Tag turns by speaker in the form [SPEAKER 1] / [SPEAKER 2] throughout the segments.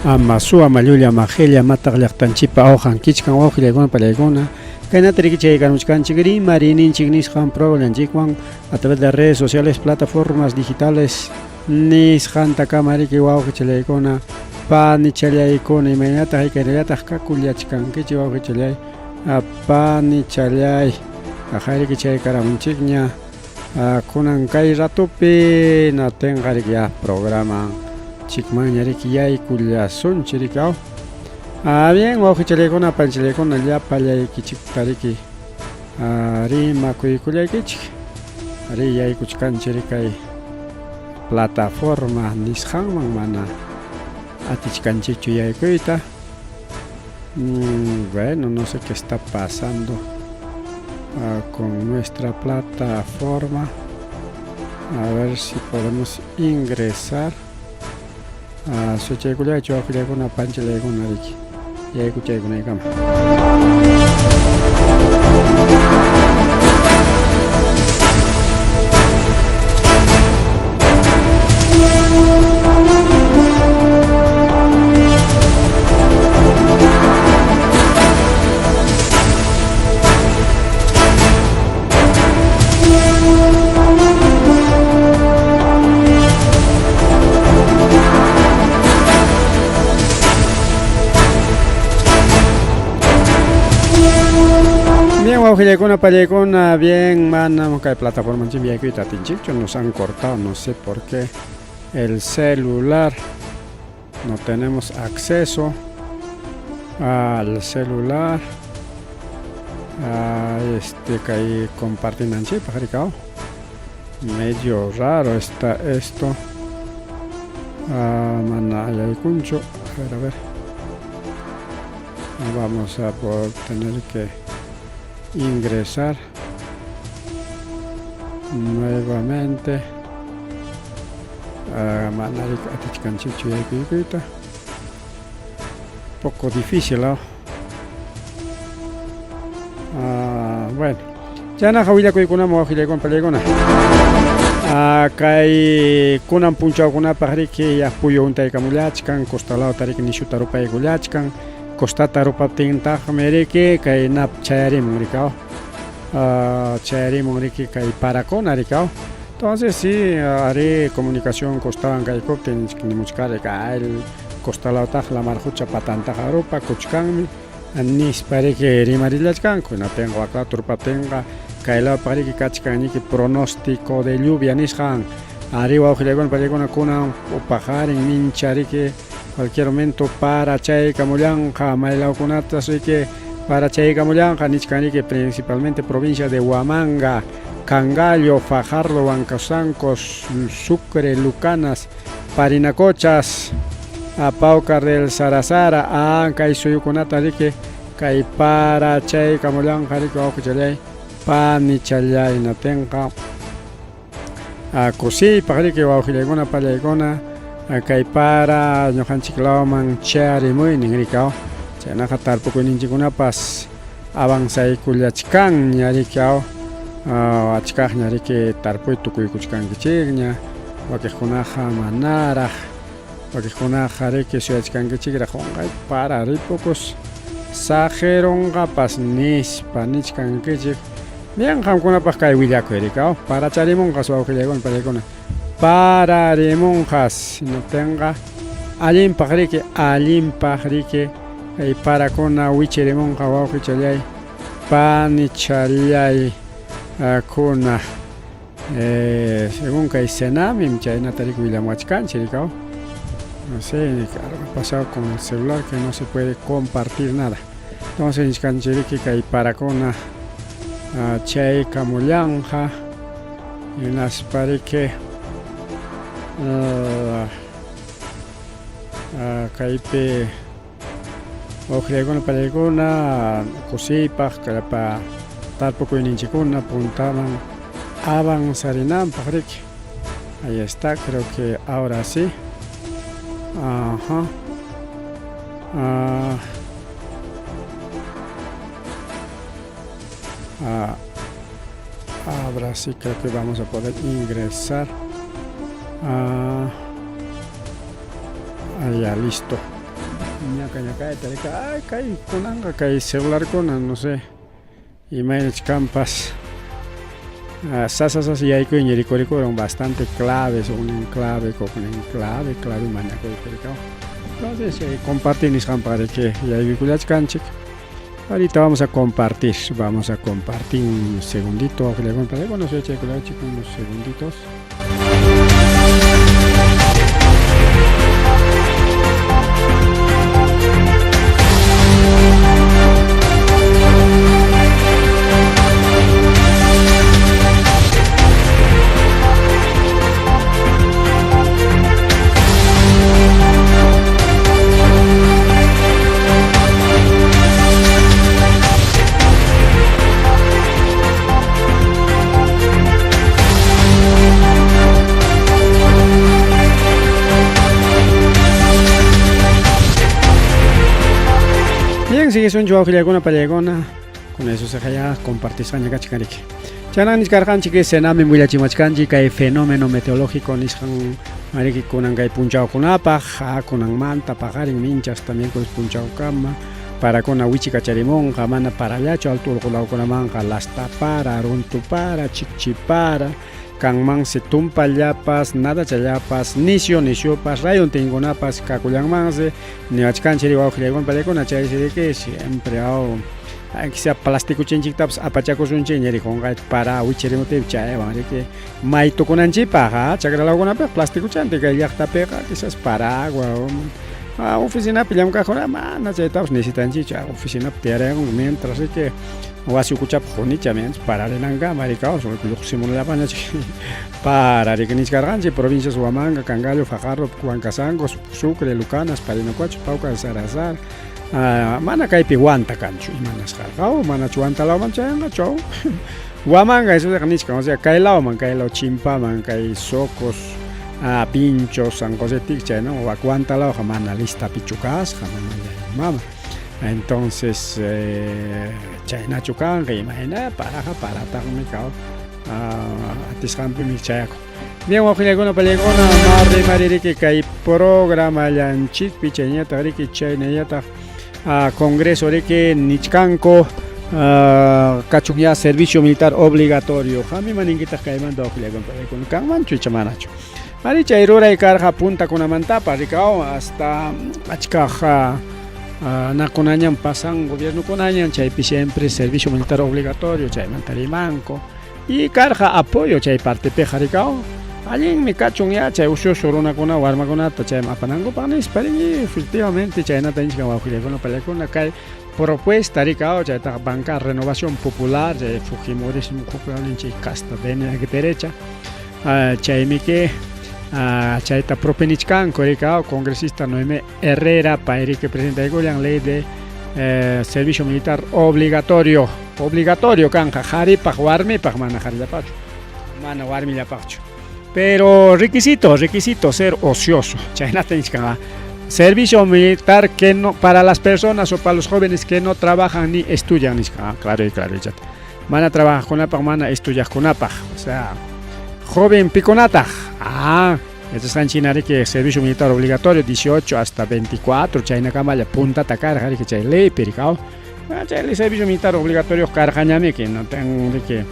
[SPEAKER 1] Ama suwa, ama llulla, ama qilla, amataq llaqtanchikpa awqan kichkan wawqillaykuna pallaykuna. Kaynata riki chaykamuchkanchik rimariyninchik nisqan programanchikwan a través de redes sociales, plataformas digitales nisqantakama riki wawqichallaykuna panichallaykuna imaynataq haykaynallataq kakullachkankichik wawqichallay panichallay aqayriki chaykaramunchikña kunan kay ratopi natinqa riki ya programa chikmanña riki yaykullasunchik riki aw bien wawqichallaykuna panichallaykuna llapallaykichikta riki rimakuykullaykichik ri yaykuchkanchik riki kay plataforma nisqanman mana atichkanchikchu yaykuyta. Bueno, no sé qué está pasando con nuestra plataforma. A ver si podemos ingresar. Suchaykullachu wawqillaykuna panchillaykuna riki yaykuchaykunaykama. Bien, wawqillaykuna, pallaykuna, bien, manam kay plataformanchikmi yaykuyta atinchikchu, nos han cortado, no sé por qué el celular, no tenemos acceso al celular, este kay compartinanchikpaq rikaw, medio raro está esto, mana yaykunchu, a ver, a ver, vamos a por tener que ingresar nuevamente. Mana atichkanchikchu yaykuyta. Poco difícil, ¿no? Bueno, chaynaqa willakuykunaman wawqillaykuna pallaykuna. Kay kunan punchawkunapaq riki ya puyu huntaykamullachkan, costalawta riki nishuta rupaykullachkan, costata rupaptintaqmi riki kay nap chayarimun rikaw. Chayarimun riki kay parakuna rikaw. Entonces sí, arí comunicación costawan kaykuptin nimuchkari kay costalawtaq lamar qucha patantaqa rupa kuchkanmi nispa riki rimarillachkanku. Hinaptinqa waklawta rupaptinqa kaylawpaq riki kachkan ñiki pronóstico de lluvia nisqan. Arí wawqillaykuna pallaykuna kunan paqarin mincha riki cualquier momento para chaykamullanqa maylawkunatas riki para chaykamullanqa nichkan riki principalmente provincia de Huamanga, Cangallo, Fajardo, Huancasancos, Sucre, Lucanas, Parinacochas, Paucar del Sarasara, kay suyukunata riki kay para chaykamullanqa riki wawqichallay panichallay hinaptinqa kusiypaq riki wawqillaykuna pallaykuna kay para ñuqanchik lawman charimuynin rikaw chaynaqa tarpukuyninchikkunapas avanzaykullachkanña riki aw achkaqña riki tarpuy tukuykuchkankichikña wakiqkunaqa manaraq wakiqkunaqa riki suyachkankichikraq qunqay para ripukus saqirunqapas nispa nichkankichik. Bien, qamkunapaq kay willakuy rikaw para charimunqas wawqillaykuna pallaykuna pararimunqas hinaptinqa allinpaq riki allinpaq riki kay parakuna wichirimunqa wawqichallay panichallay kuna según kay Senamim chaynata riki willamuwachkanchik rikaw. No sé, algo ha pasado con el celular que no se puede compartir nada. Entonces nichkanchik riki kay parakuna chaykamullanqa hinaspa riki kaypi wawqillaykuna pallaykuna kusiypaq kallapa tarpukuyninchikkuna puntaman avanzarinanpaq riki. Ahí está, creo que ahora sí. Ajá. Ahora sí creo que vamos a poder ingresar. Ya, listo. Ñaka ñakayta rika ay kay kunanqa kay celularkuna no sé imaynach kanpas sasa sasa yaykuyña rikurikurun bastante claves huknin clave huknin clave clave mañakuypi rikaw entonces compartir nisqanpaq riki yaykuykullachkanchik. Ahorita vamos a compartir, vamos a compartir un segundito. Bueno, unos segunditos. Bien, sigue son wawqillakuna pallaykuna con eso se ya compartisqaña kachkanriki. Chaynan nichkarqanchik Senami willachimachkanchik kay fenómeno meteorológico nisqan ariki kunan kay punchawkunapaq kunanmanta paqarin mincha hasta miércoles punchawkama parakuna wichikacharimunqa mana parallachu alto urqulawkunamanqa lasta para, runtu para, chikchi para, kanmansi tumpallapas, nadachallapas, nisyu nisyupas, rayuntinkunapas kakullanmansi niwachkanchik wawqillaykuna pallaykuna chaysi riki siempre aw quizá plastikuchinchiktapas apachakusunchikña riki qunqayta para wichirimuptinpas chaywan riki maytukunanchikpaq chakralawkunapiqa plastikuchantik kay llaqtapiqa quizás paragua oficinapi llamk'aqkuna mana chaytapas necesitanchikchu oficinapi tiyaraykunku mientras riki wasi ukuchapi qunicha mientras pararinankama riki lluqsimunallapaqñachik para riki nichkarqanchik provincias Huamanga, Cangallo, Fajardo, Huancasancos, Sucre, Lucanas, Parinacocha, Paucar, Sara Sara. Mana kaypi Huanta kanchu imanasqarqa manachu Huanta lawman chayanqachu Huamanga esotaqa nichkan o sea kay lawman kay law chimpaman kay Socos Vinchos San José Ticcha chay no wak Huanta lawqa mana listapichu kasqa mana mama entonces chaynachu kanqa imayna paraqa parataqmi kaw atisqanpimi chayakun. Bien wawqillaykuna pallaykuna mari mari riki kay programallanchikpi chaynallataq riki chaynallataq congreso riki nichkanku kachun ya servicio militar obligatorio. Qam ima ninkitaq kaymanta wawqillaykuna pallaykuna kanmanchu icha manachu. Ari chay ruray karqa puntakunamantapas rikaw hasta achkaq nakunañam pasan gobiernokunañam chaypi siempre servicio militar obligatorio chaymanta rimanku. Y karqa apoyo chay partepiqa rikaw allinmi kachun ya chay ususu runakuna warmakunata chayman apanankupaq nispa riki efectivamente chaynata nichkan wawqillaykuna pallaykuna kay propuesta rikaw chaytaqa bancada Renovación Popular chay fujimorismo huk casta de derecha chaymiki chayta propinichkanku rikaw congresista Noemí Herrera pay riki presentaykullan ley de servicio militar obligatorio obligatorio kanqa qharipaq warmipaq mana qharillapaqchu mana warmillapaqchu pero requisito requisito ser ocioso chaynata nichkan servicio militar que no para las personas o para los jóvenes que no trabajan ni estudian nichkan claro y claro mana trabajaqkunapaq mana estudiaqkunapaq o sea joven pikunataq yachasqanchik hina riki servicio militar obligatorio 18 hasta 24 chaynakamalla puntata karqa riki chay leypi rikaw chay servicio militar obligatorio karqañamiki no riki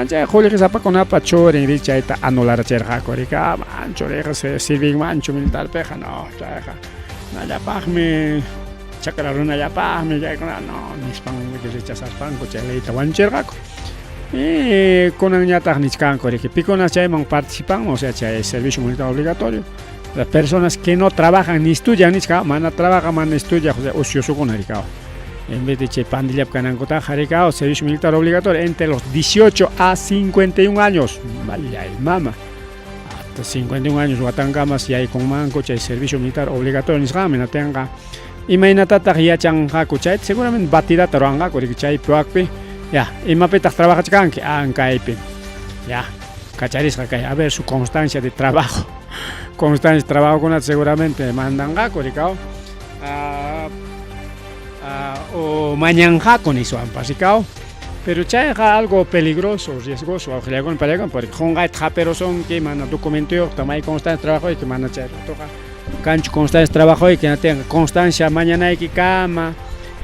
[SPEAKER 1] chay qullqisapakunapa churin riki chayta anularachirqaku riki manchu riqa sirvinmanchu militarpiqa no chayqa nallapaqmi chakra runallapaqmi chaykuna no nispan rechazaspanku chay leyta wañuchirqaku. Y kunanñataq nichkanku riki pikunas chayman participan o sea chay servicio militar obligatorio las personas que no trabajan ni estudian nichka mana trabajan mana estudian o sea ociosokuna rikaw en vez de chay pandillap kanankutaqa rikaw servicio militar obligatorio entre los 18 a 51 años vaya el mama hasta 51 años watankamas yaykunmanku chay servicio militar obligatorio nisqanmi natinqa imaynatataq yachanqaku chayta seguramente batidata ruwanqaku riki chaypi wakpi ya imapitaq trabajachkanki kaypi ya kacharisqa kay a ver su constancia de trabajo constancia de trabajokunata seguramente mandanqaku rikaw o mañanqaku niswanpas rikaw pero chayqa algo peligroso riesgoso wawqillaykuna pallaykuna porque qunqayta hapirusunki mana documentoyuqta may constancia de trabajo mana chay ratoqa Kanchu constancia trabajoyki hinaptinqa constancia mañanaykikama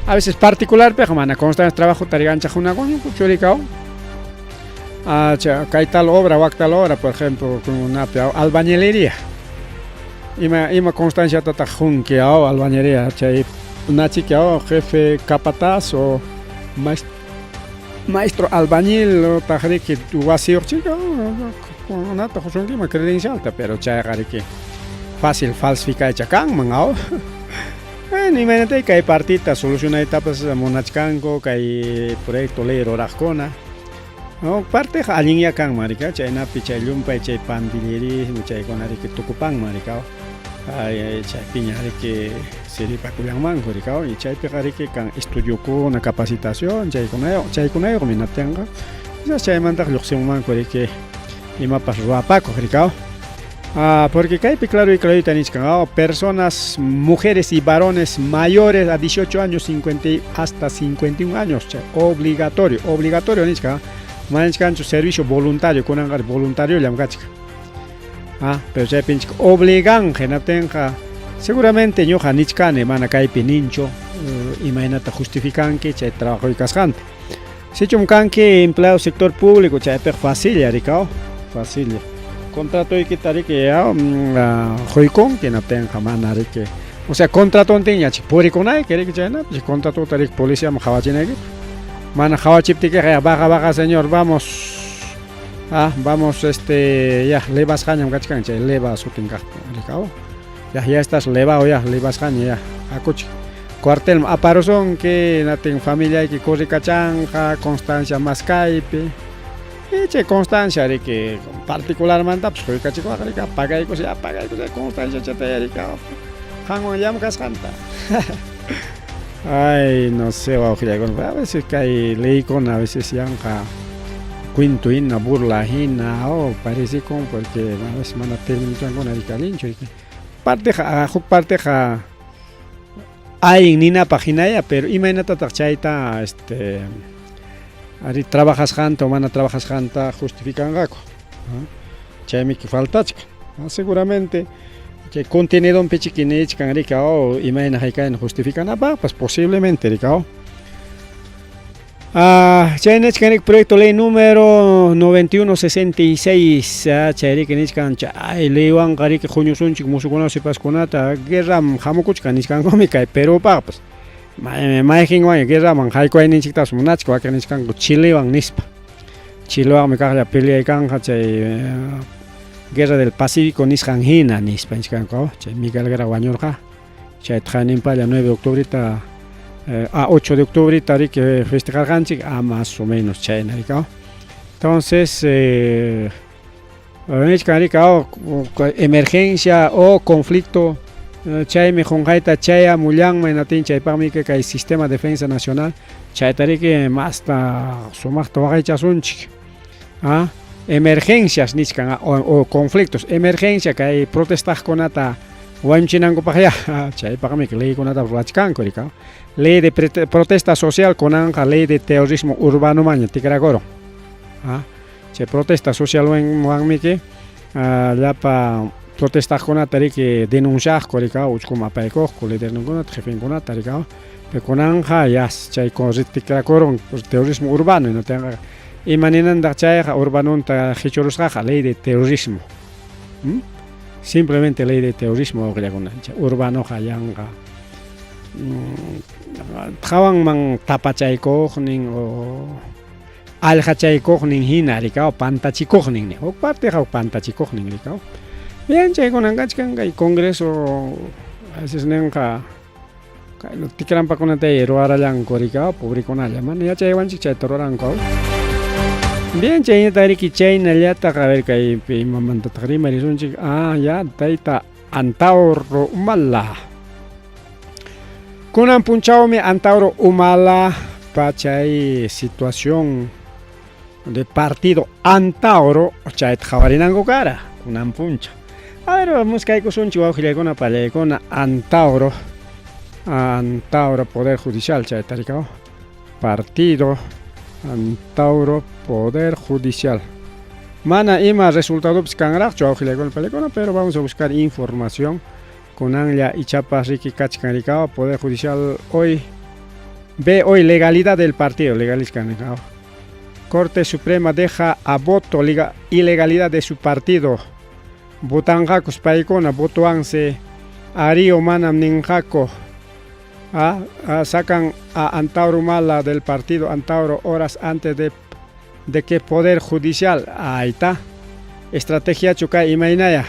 [SPEAKER 1] a veces particularpiqa mana constancia trabajo tariganchaqkunakuñu churikaw kay tal obra wak tal obra por ejemplo kunapi albañilería ima ima constanciatataq qunki aw albañilería chay nachiki aw jefe capataz o maestro albañil otaq riki wasiyuq chika kunata qusunkiman credencialta pero chayqa riki fácil falsificaycha kanman aw bueno imaynatay kay partita solucionaytapas munachkanku kay proyecto ley ruraqkuna huk parteqa allinya kanman riki chaynapi chay llumpay chay pandillerismo chaykuna riki tukupanman riki chaypiña riki sirvipakullanmanku riki y chaypiqa riki kan estudiokuna capacitación chaykunayuq chaykunayuqmi hinaptinqa quizás chaymantaqa lluqsimunmanku riki imapas ruwapakuq riki porque kaypi claro y clarita nichkan personas mujeres y varones mayores a 18 años 50 hasta 51 años chay obligatorio obligatorio nichkan mana nichkanchu servicio voluntario kunanqa voluntariollam kachkan Ah, pero chaypinchik obligan hinaptinqa seguramente ñuqa nichkani mana kaypi ninchu imaynata justificanki chay trabajoy kasqanta. Sichum kanki empleado sector público chaypiqa facilla rikaw, facilla. Contratoykita riki quykunki hinaptinqa mana riki o sea contratontinñachik purikunayki riki chaynapi contratota riki policiaman qhawachinaykipaq. Mana qhawachiptikiqa baja baja señor vamos Ah, vamos, este, ya, levasqañam kachkan chay leva sutin kaq rikaw. Ya, ya estás levao ya, levasqaña ya, hakuchik. Cuartelman aparusunki, natin familiayki corrikachanqa, constancia maskaypi. Y chay constancia riki particularmantapas quykachikuwaq riki, pagaykusay, pagaykusay constanciachataya riki, qanwan llamkasqanta. Ay, no sé, wawqillaykuna, a veces kay leykuna a veces yanqa cuento hina, burla hina, oh, parecekun porque a veces mana terminochankuna riki allinchu riki. Parteqa, huk parteqa allin ninapaq hinaya, pero imaynatataq chayta este ari trabajasqanta o mana trabajasqanta justificanqaku. Chaymi faltachkan. Seguramente chay contenidonpi chiki nichkan riki oh, imayna haykayna justificanapaqpas posiblemente riki oh. Ah, chay nichkan riki proyecto ley número 9166 chay riki nichkan chay leywanqa riki huñusunchik musukunata sipaskunata guerram hamukuchkan nichkankumi kay Perupaqpas. Mayqinwanña guerraman haykuyninchiktapas munachkan wakin nichkanku Chilewan nispa. Chilewanmi kaqlla peleay kanqa chay Guerra del Pacífico nisqan hina nispa nichkanku chay Miguel Guerra wañurqa chay tqayninpalla 9 de octubreta a 8 de octubreta riki festejarqanchik a más o menos chayna riki. Entonces nichkan riki emergencia o conflicto chaymi qunqayta chayamullanman hinaptin chaypaqmi kay sistema de defensa nacional chayta riki masta sumaqta waqaychasunchik. Ah, emergencias nichkan o conflictos, emergencia kay protestaqkunata wañuchinankupaq ya chaypaqmi leykunata ruwachkanku riki. Ley de protesta social kunanqa ley de terrorismo urbanomanña tikrakurun. Ah, chay protesta socialwanmiki llapa protestaqkunata riki denunciaqku riki uchkuman apaykuqku liderninkunata jefenkunata riki. Pero kunanqa ya chay tikrakurun terrorismo urbano hinaptinqa ima ninantaq chayqa urbanonta qichurusqaqa ley de terrorismo. Simplemente ley de terrorismo wawqillakuna urbanoqa yanqa qhawanman tapachaykuqnin o allqachaykuqnin hina riki pantachikuqnin ni huk parteqa huk pantachikuqnin riki. Bien chaykunan kachkan kay congreso a veces ninqa kay tikrampakunata ruwarallanku riki pobrekunalla mana yachaywanchik chayta ruranku. Bien chaynata riki chaynallataq a ver kaypi imamantataq rimarisunchik ah ya tayta Antauro Humala. Kunan punchawmi Antauro Humala pa chay situación de partido Antauro chayta qhawarinanku kara kunan punchaw. A ver, muskaykusunchik wawqillaykuna pallaykuna Antauro Antauro Poder Judicial chayta riki Partido Antauro Poder Judicial. Mana ima resultadopas kanraqchu wawqillaykuna pallaykuna, pero vamos a buscar información. Kunanlla ichapas riki kachkan rikaw Poder Judicial hoy ve hoy legalidad del partido, legalizcan rikaw. Corte Suprema deja a voto ilegalidad de su partido. Votanqakus paykuna, votoanse arí o manam ninqaku. Sacan a Antauro Humala del partido Antauro horas antes de que Poder Judicial. Ahí está. Estrategia kay imaynaya.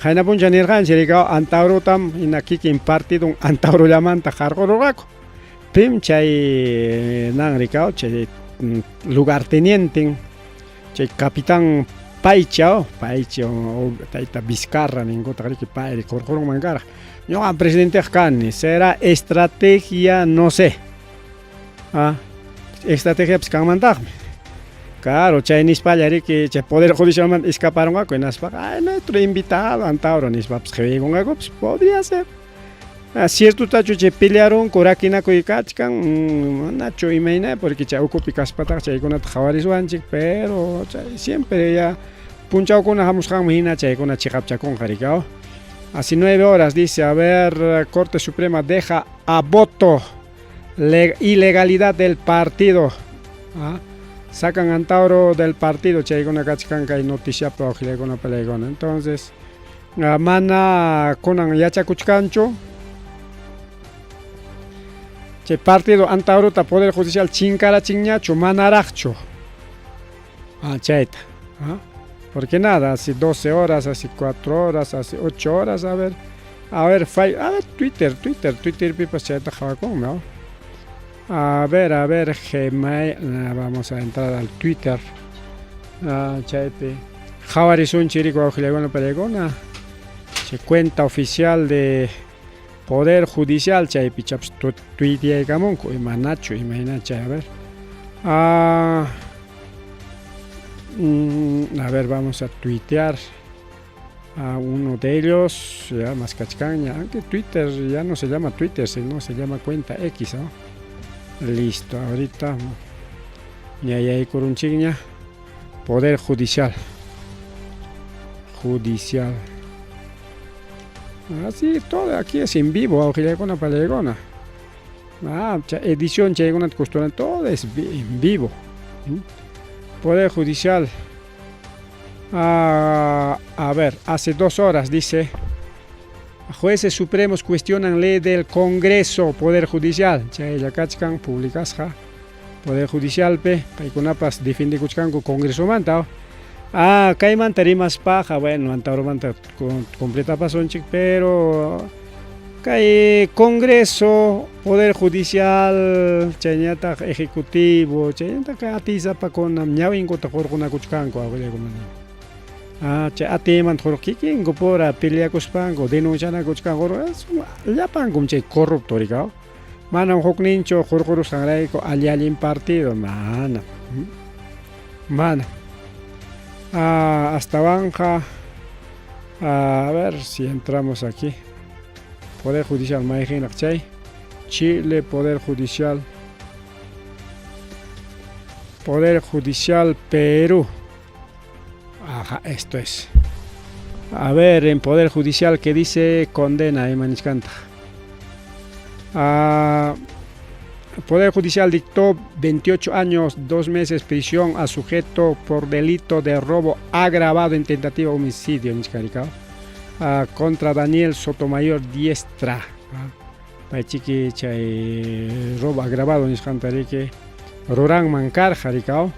[SPEAKER 1] Qayna puncha nirqanchik rikaw Antaurotam hina kikin partidon Antaurollamanta qarqururqaku. Pim chay nan rikaw chay lugartenienten chay capitán Paycha, Paycha o tayta Vizcarra ninkutaq riki payri qurqurunman karqa. Ñuqam presidenteqa kani, será estrategia, no sé. Estrategiapas kanmantaqmi. Claro, chay nispalla riki chay Poder Judicialmanta escaparunqaku hinaspaqa ay nuestro invitado Antauro nispapas qhiwaykunqakupas, podría ser. Ciertotachu chay pelearunku rakinakuy kachkan, manachu imayna porque chay ukupi kaspataq chaykunata qhawarisuwanchik, pero chay siempre ya punchawkuna hamusqanman hina chaykuna chiqapchakunqa rikaw. Hace 9 horas dice, a ver, Corte Suprema deja a voto ilegalidad del partido. Sacan Antauro del partido, chaykuna kachkan kay noticiapi wawqillaykuna palaykuna. Entonces, mana kunan yachakuchkanchu chay partido Antaurota Poder Judicial chinkarachinñachu manaraqchu. Chayta. Porque nada, hace 12 horas, hace 4 horas, hace 8 horas, a ver, a ver, Twitter, Twitter, Twitter pipas chayta qhawakunmi, ¿no? A ver, Gmail, vamos a entrar al Twitter. Chaypi qhawarisunchik riki wawqillaykuna palaykuna. Chay cuenta oficial de Poder Judicial chaypi chapas tuiteaykamunku imanachu imaynacha, a ver. A ver, vamos a tuitear a uno de ellos, ya más kachkanña, aunque Twitter ya no se llama Twitter, sino se llama cuenta X, ¿no? Listo, ahorita ya yaykurunchikña. Poder Judicial. Judicial. Así, todo aquí es en vivo, wawqillaykuna palaykuna. Edición chaykunata costuran, todo es en vivo. Poder Judicial. A ver, hace 2 horas dice, jueces supremos cuestionan ley del Congreso, Poder Judicial. Chaylla kachkan publicasqa Poder Judicialpi, paykunapas defendikuchkanku Congresomanta. Kaymanta rimaspaqa, bueno, Antauromanta completapasunchik, pero kay Congreso, Poder Judicial, chayñataq Ejecutivo, chaynataq kay atiysapakuna ñawinkuta hurqunakuchkanku awqillaykuna. Chay atiymanta hurqu kikinku pura peleakuspanku denuncianakuchkanku, llapankum chay corrupto rikaw. Manam hukninchu hurqurusqanrayku alli allin partido, manam. Mana. Astawanqa, a ver si entramos aquí. Poder Judicial, mayqinraq chay? Chile, Poder Judicial. Poder Judicial Perú. Ajá, esto es. A ver, en Poder Judicial que dice condena, ima nichkanta. Poder Judicial dictó 28 años, 2 meses prisión a sujeto por delito de robo agravado en tentativa de homicidio, contra Daniel Sotomayor Diestra. Paychiki chay robo agravado nisqanta riki ruranman karqa rikaw.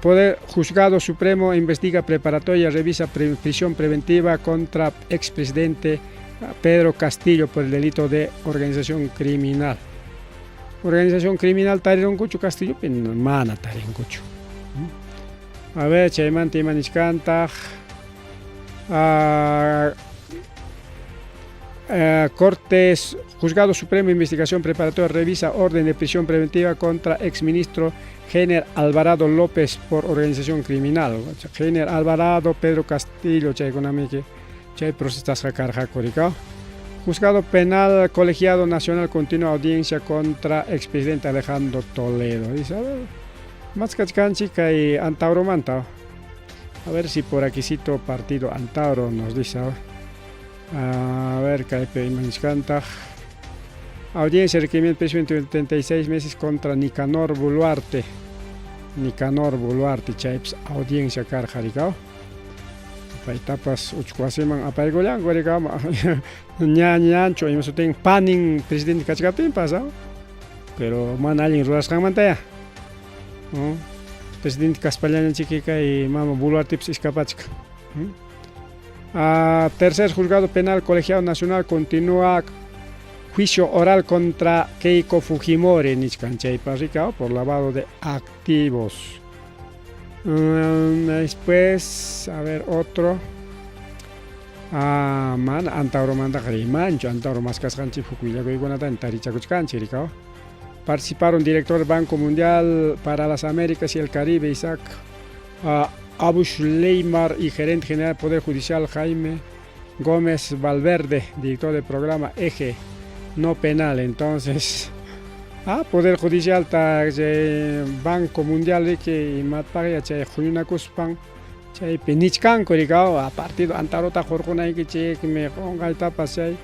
[SPEAKER 1] Poder Juzgado Supremo investiga preparatoria, revisa prisión preventiva contra expresidente Pedro Castillo por el delito de organización criminal. Organización criminal tarirunkuchu Castillo, mana tarinkuchu. A ver, chaymanta ima nichkantaq. Cortes, Juzgado Supremo de Investigación Preparatoria revisa orden de prisión preventiva contra exministro Gener Alvarado López por organización criminal. Gener Alvarado, Pedro Castillo, chaykunamiki chay procesasqa karqaku rikaw. Juzgado Penal Colegiado Nacional continúa audiencia contra expresidente Alejandro Toledo. Dice, a ver, maskachkanchik kay Antauromanta. A ver si por aquicito partido Antauro nos dice. A ver, kaypi ima nichkantaq. Audiencia requerimiento prisión 36 meses contra Nicanor Boluarte. Nicanor Boluarte chaypis audiencia karqa rikaw. Paytapas uchku wasiman apaykullanku rikaw. Ña ñanchu ima sutin panin presidente kachkaptinpas, pero mana allin rurasqanmantaya. Presidente kaspallaña chiki kay mama Boluartepas iskapachka. Tercer juzgado penal colegiado nacional continúa juicio oral contra Keiko Fujimori nichkan chaypa rikaw por lavado de activos. Después, a ver, otro. Mana Antauromantaqa rimanchu, Antauro maskasqanchik huk willakuykunata tarichakuchkanchik rikaw. Participaron director del Banco Mundial para las Américas y el Caribe, Isaac Abush Leymar, y gerente general del Poder Judicial, Jaime Gómez Valverde, director del programa Eje No Penal. Entonces, Poder Judicial ta Banco Mundial riki imatpaqya chay huñunakuspan chaypi nichkanku rikaw a partido Antaurota hurqunaykichikmi qunqaytapas chay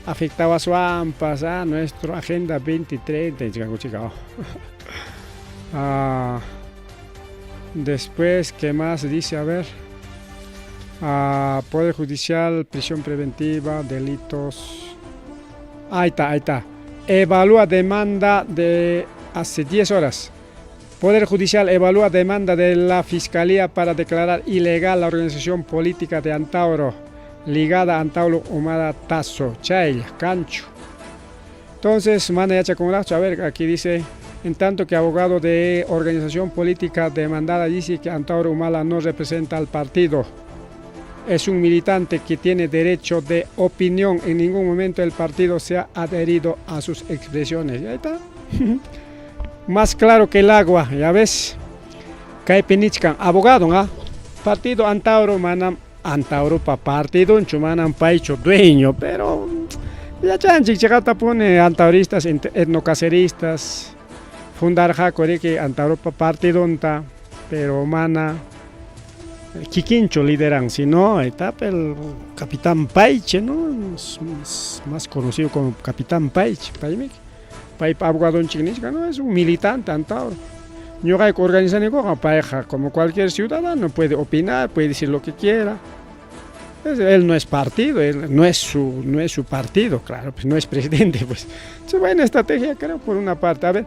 [SPEAKER 1] afectawaswanpas nuestro Agenda 2030 nichkanku chika. Después, ¿qué más dice? A ver. Poder Judicial, prisión preventiva, delitos. Ahí está, ahí está. Evalúa demanda de hace 10 horas. Poder Judicial evalúa demanda de la Fiscalía para declarar ilegal la organización política de Antauro, ligada a Antauro Humala Tasso, Chay, Cancho. Entonces, mana yachakunraqchu, a ver, aquí dice, en tanto que abogado de organización política demandada dice que Antauro Humala no representa al partido. Es un militante que tiene derecho de opinión. En ningún momento el partido se ha adherido a sus expresiones. Y ahí está. Más claro que el agua, ya ves. Kaypi nichkan, abogado, ¿ah? Partido Antauro, manam Antauropa partidonchu, manam paychu dueño, pero yachanchik chiqatapuni antauristas, etnocaceristas, fundarqaku riki Antauropa partidonta, pero mana kikinchu lideran, sino está el Capitán Paiche, ¿no? Es más conocido como Capitán Paiche, paymiki. Paypa abogadonchik nishka, no, es un militante Antauro. Ñuqayku organizanikuqa payqa como cualquier ciudadano puede opinar, puede decir lo que quiera. Él no es partido, él no es su partido, claro, pues no es presidente, pues. Es buena estrategia, creo, por una parte. A ver,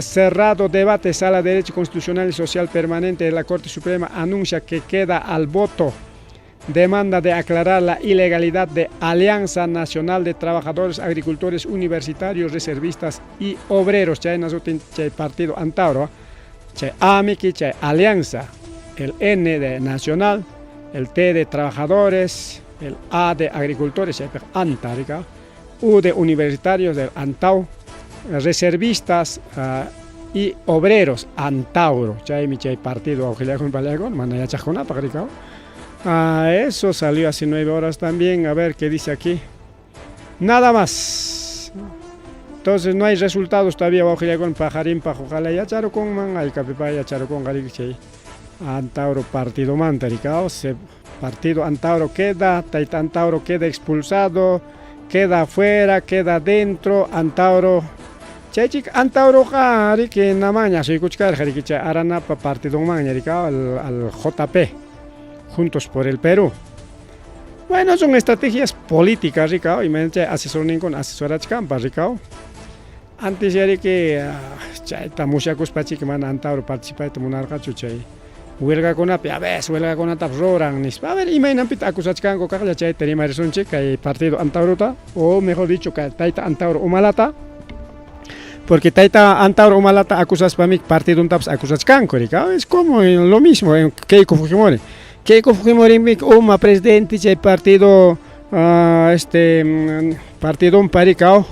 [SPEAKER 1] cerrado debate, Sala de Derecho Constitucional y Social Permanente de la Corte Suprema anuncia que queda al voto demanda de aclarar la ilegalidad de Alianza Nacional de Trabajadores, Agricultores, Universitarios, Reservistas y Obreros. Chay chay partido Antauro, chay Amiki, chay Alianza, el N de Nacional, el T de Trabajadores, el A de Agricultores, chay Anta, U de Universitarios del Antau, Reservistas y Obreros, Antauro. Chaymi chay partido mana yachaqkunapaq rikaw. Eso salió hace 9 horas también. A ver qué dice aquí. Nada más. Entonces no hay resultados todavía wawqillakuna paqarinpaq ojalá yacharukunman haykapipas yacharukunqa riki chay Antauro partidomanta rikaw. Partido Antauro queda, Tayta Antauro queda expulsado, queda afuera, queda dentro, Antauro chaychik Antauroqa riki namaña asuykuchkarqa riki chay Aranapa partidonmanña rikaw al JP, Juntos por el Perú. Bueno, son estrategias políticas, rikaw, y chay asesorninkuna asesorachkanpas rikaw. Antes ya riki chayta musyakuspachiki mana Antauro participayta munarqachu chay huelgakunapi, a veces huelgakunatapas ruran nispa. A ver, imaynanpita acusachkanku kaqlla chayta rimarisunchik kay partido Antaurota, o mejor dicho, kay tayta Antauro Humalata, porque tayta Antauro Humalata acusaspami partidontapas acusachkanku rikaw. Es como lo mismo en Keiko Fujimori. Keiko Fujimori uma presidente chay partido este partidonpa rikaw.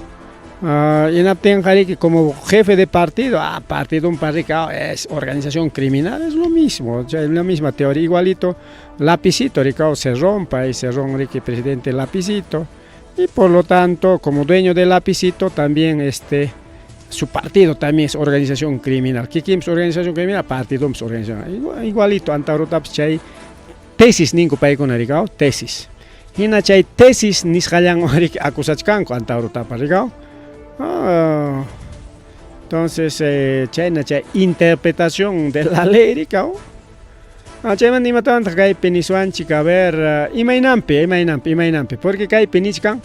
[SPEAKER 1] Hinaptinqa riki como jefe de partido, partidonpa rikaw es organización criminal, es lo mismo, o sea, es la misma teoría, igualito Lapicito rikaw se rompa y Cerrón riki presidente Lapicito, y por lo tanto como dueño de Lapicito también este Su partido también es organización criminal. Kikinpas organización criminal, partidonpas organización. Igualito Antaurutapas chay tesis ninku paykuna rikaw, tesis. Hina chay tesis nisqallanwan riki acusachkanku Antaurutapas rikaw. Ah, entonces chayna chay interpretación de la ley rikaw. Ah, chaymanta imatawantaq kaypi niswanchik, a ver, imaynanpi, imaynanpi, imaynanpi, porque kaypi nichkan,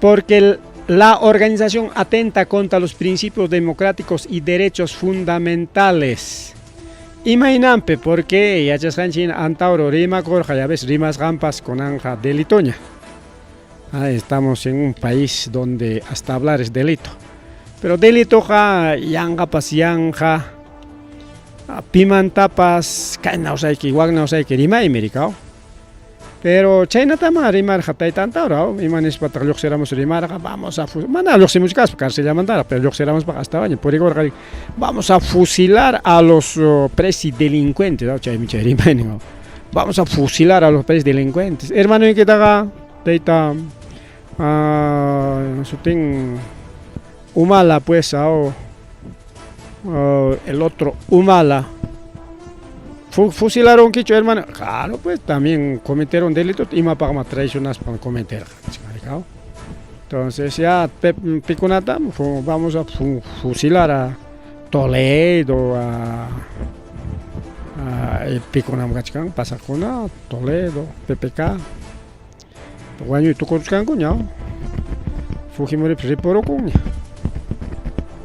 [SPEAKER 1] porque la organización atenta contra los principios democráticos y derechos fundamentales. Imaynanpi, porque yachasqanchik hina Antauro rimakurqa, ya ves, rimasqanpas kunanqa delitoña. Ah, estamos en un país donde hasta hablar es delito. Pero delitoqa yanqapas yanqa, pimantapas kayna usayki wakna usayki rimaymi rikaw. Pero chaynatama rimarqa tayta Antauro, ima nispataq lluqsiramus rimarqa, vamos a mana lluqsimuchkaspa carcellamantaraq, pero lluqsiramuspaqa astawanña purikurqa, vamos a fusilar a los presidelincuentes, chaymi chay rimaynin, vamos a fusilar a los presidelincuentes. Hermanoykitaqa tayta sutin Humala pues, el otro Humala. Fusilaronkichu hermano? Claro, pues también cometieron delitos, imapaqma traicionaspa cometerqa. Entonces ya pikunata vamos a fusilar a Toledo, a pikunam kachkan pasaqkuna, Toledo, PPK. Wañuy tukuruchkankuña, Fujimoripas ripurukunña.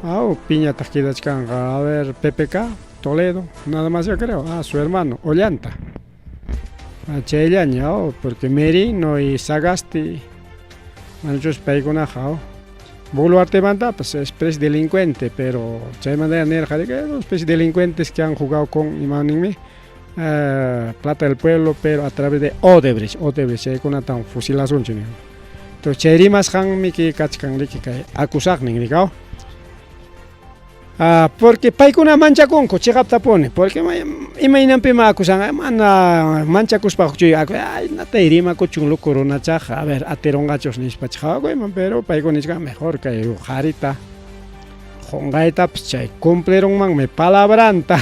[SPEAKER 1] Aw, piñataq quedachkanqa, a ver, PPK, Toledo, nada más yo creo. Ah, su hermano, Ollanta. Ah, chayllaña, porque Merino y Sagasti, manachus paykunaqa, Boluartemantapas es delincuente, pero chaymanta nirqa los delincuentes que han jugado con, imaninmi, plata del pueblo, pero a través de Odebrecht, Odebrecht, chaykunatan fusilasunchik. Entonces chay rimasqanmi kachkan riki kay acusaqnin rikaw. Ah, porque paykuna manchakunku chiqaptapuni, porque imaynanpima acusan, mana manchakuspa chuy ay natay rimakuchun loco runachaqa, a ver atirunqachus nispa chaqawakuyman, pero paykuna nichkan mejor kay qharita qunqaytapas chay cumplirunmanmi palabranta,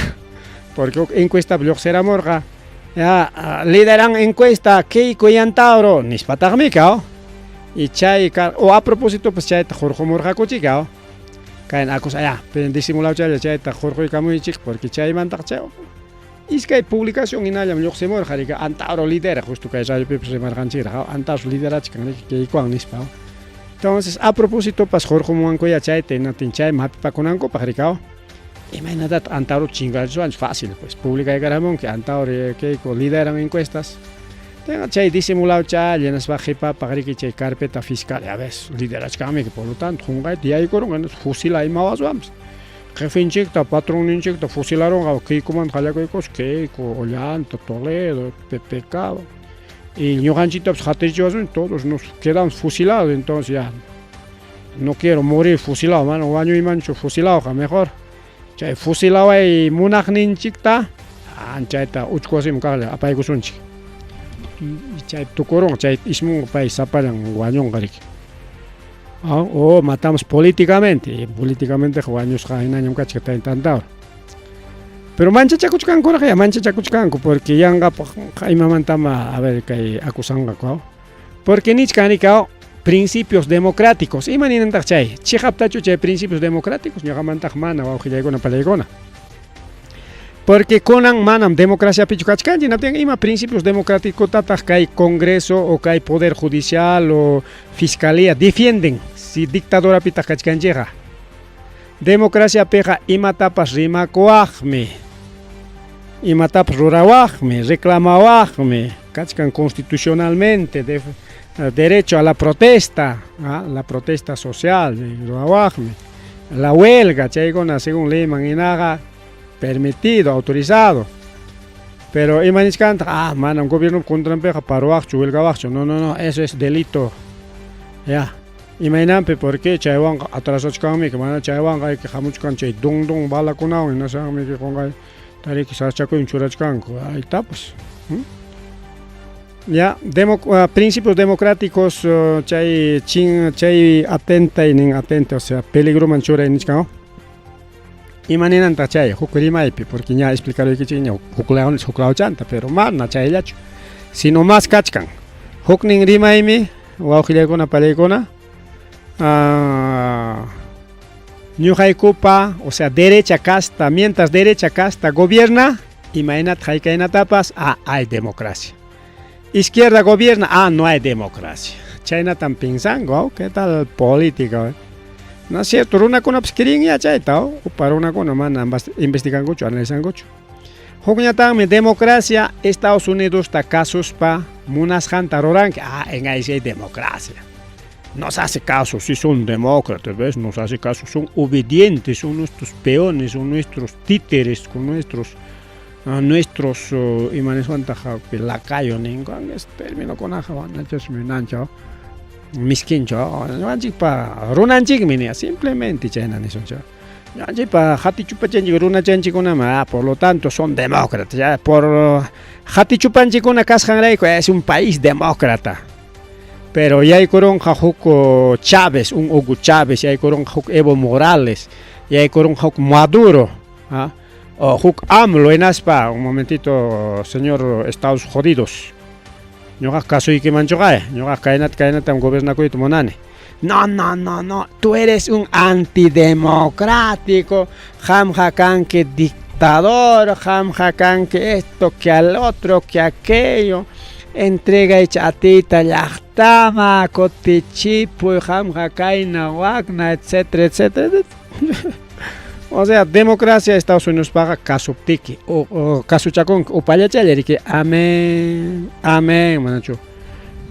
[SPEAKER 1] porque huk encuestapi lluqsiramurqa, ya lideran encuesta Keiko y Antauro nispataqmi kaw, y chay o a propósito pues chayta hurqumurqakuchik kaw. Kayna acusa ya, disimulado chaylla chayta hurquykamuychik porque chaymantaqa chay iskay publicación hinallam lluqsimurqa riki Antauro lidera, justo kay radiopipas rimarqanchikraq, Antauro liderachkan riki Keikowan nispa. Entonces a propósito pas hurqumuwankuya chayta hinatin chayman hapipakunankupaq rikaw. Imaynatataq Antauro chinkarachiswanchik fácil pues publicaykaramunki Antauro Keiko lideran encuestas. Tenga chay disimulado chaylla hinaspa qhipapaq riki chay carpeta fiscal, ya ves, liderachkanmi, por lo tanto qunqayta yaykurunqa fusila imawaswanpas. Jefinchikta, patronninchikta fusilarunqa Keikomanta qallakuykus, Keiko, Ollanta, Toledo, PPK. Y ñuqanchiktapas hatarichiwasun, todos nos quedamos fusilados, entonces ya no quiero morir fusilado, mana wañuymanchu fusilado mejor. Chay fusilaway munaqninchikta chayta uchku wasiman kaqlla apaykusunchik. Chay tukurunqa, chay ismunqa pay sapallan wañunqa riki. O matamos políticamente, políticamente wañusqa hinañam kachkan tayta Antauro. Pero manchachakuchkankuraq ya, manchachakuchkanku porque yanqapaq imamantama a ver kay acusanqaku. Porque nichkan rikaw principios democráticos. Ima ninantaq chay? Chiqaptachu chay principios democráticos? Ñuqamantaq mana wawqillaykuna palaykuna. Porque kunan manam democraciapichu kachkanchik, hinaptin ima principios democráticotataq kay Congreso o kay Poder Judicial o Fiscalía defienden si dictadurapitaq kachkanchikqa. Democraciapiqa imatapas rimakuwaqmi, imatapas rurawaqmi, reclamawaqmi, kachkan constitucionalmente derecho a la protesta, la protesta social, rurawaqmi, la huelga, chaykuna según leyman hinaqa permitido, autorizado. Pero ima nichkantaq, ah, manam gobierno contranpiqa paruwaqchu, huelgawaqchu. No, no, no, eso es delito. Ya. Imaynanpi, porque chaywanqa atrasachkanmi, mana chaywanqa hay que hamuchkan chay dun dun balakunawan hinaspanmi qunqay tariki sasachakuyman churachkanku. Ahí está pues. Ya, principios democráticos chay chin chay atentay nin atente, o sea, peligroman churay nichkan. Ima ninantaq chay huk rimaypi? Porque ña explicaruykichikña huk huk lawchanta, pero mana chayllachu. Sino más kachkan. Huknin rimaymi, wawqillaykuna palaykuna, ñuqaykupa, o sea, derecha casta, mientras derecha casta gobierna, imaynata haykaynatapas, ah, hay democracia. Izquierda gobierna, ah, no hay democracia. Chaynatam pensanku, ¿qué tal política? Eh? No es cierto, runakunapas quieren chayta, upa runakuna mana investigankuchu, analizankuchu. Hukñataqmi democracia Estados Unidos ta kasuspa munasqanta ruranki, ah, en ahí sí hay democracia. Nos hace caso, sí son demócratas, ¿ves? Nos hace caso, son obedientes, son nuestros peones, son nuestros títeres, con nuestros nuestros imaniswantaq lacayo ninku, ese término kunaqa wanachasmi nancha miskinchu, ñuqanchikpa runanchikmi niya, simplemente chayna nisunchik. Ñuqanchikpa hatichupachanchik runachanchikkunama, ah, por lo tanto son demócratas, ya, por hatichupanchikkuna kasqanrayku es un país demócrata. Pero yaykurunqa huk Chávez, un Hugo Chávez, yaykurunqa huk Evo Morales, yaykurunqa huk Maduro, ¿ah? O huk AMLO hinaspa, un momentito, señor Estados jodidos. Ñuqaqa kasuykimanchuqa, ñuqaqa kaynata kaynatam gobernakuyta munani. No, no, no, no, tú eres un antidemocrático, qamqa kanki dictador, qamqa kanki esto que al otro, que aquello. Entregay atiyta llaqtama, kutichipuy, qamqa kayna, wakna, etcétera, etcétera. O sea, democracia Estados Unidos paga kasuptiki, o kasuchakunki, upallachalla riki, amén, amén, manachu.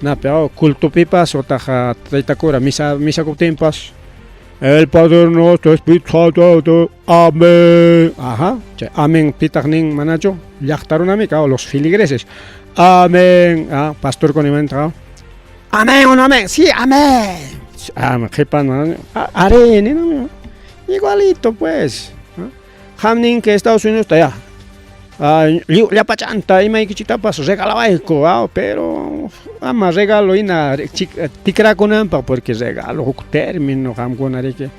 [SPEAKER 1] Na, pero cultupipas otaq tayta cura misa misa kuptinpas, el Padre nuestro, Espíritu Santo, amén. Ajá, chay amén pitaq nin manachu, llaqta runami los filigreses. Amén. Ah, pastor con imanta. Amén o no amén. Sí, amén. Ah, qhipan are no. Igualito pues. Qam ninki Estados Unidos ya. Llapachanta imaykichiktapas regalawayku, pero ama regalo hina tikrakunanpaq porque regalo huk término qamkuna riki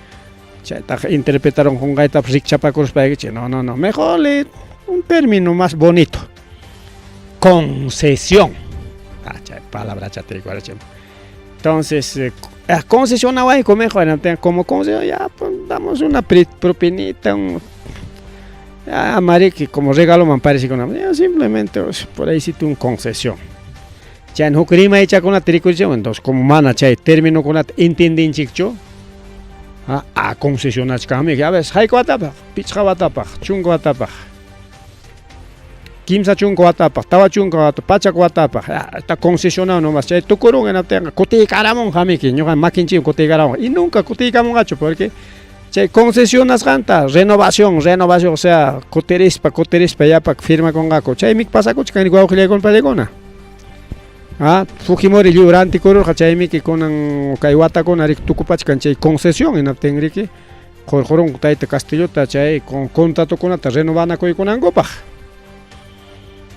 [SPEAKER 1] chaytaqa interpretaron qunqaytapas rikchapakuruspaykichik. No, no, no, mejor un término más bonito. Concesión. Ah, chay palabrachata rikuwarachim. Entonces, concesionawayku mejor, como concesión ya pues, damos una propinita, un ya, mariki, como regalo me parece que ya, simplemente por ahí sí un concesión. Chay huk rimaychakunata rikurichun, entonces como mana chay términokunata entendinchikchu, a concesionachkanmi, ya ves, hayka watapaq, pichqa watapaq, chunka watapaq, 30 watapaq, 40 watapaq, 100 watapaq, está concesionado nomás, chay tukurun hinaptinqa kutiykaramunqa miki, ñuqa makinchikwan kutiykaramunqa, y nunca kutiykamunqachu porque chay concesionasqanta renovación, renovación, o sea, kutirispa, kutirispa yapa firmakunqaku, chaymi pasakuchkan wawqillaykuna pallaykuna. Ah, Fujimori lliw rantikururqa chaymiki kunan kay watakuna riki tukupachkan chay concesión hinaptin riki qurqurunku tayta Castillota chay contratokunata renovanakuykunankupaq.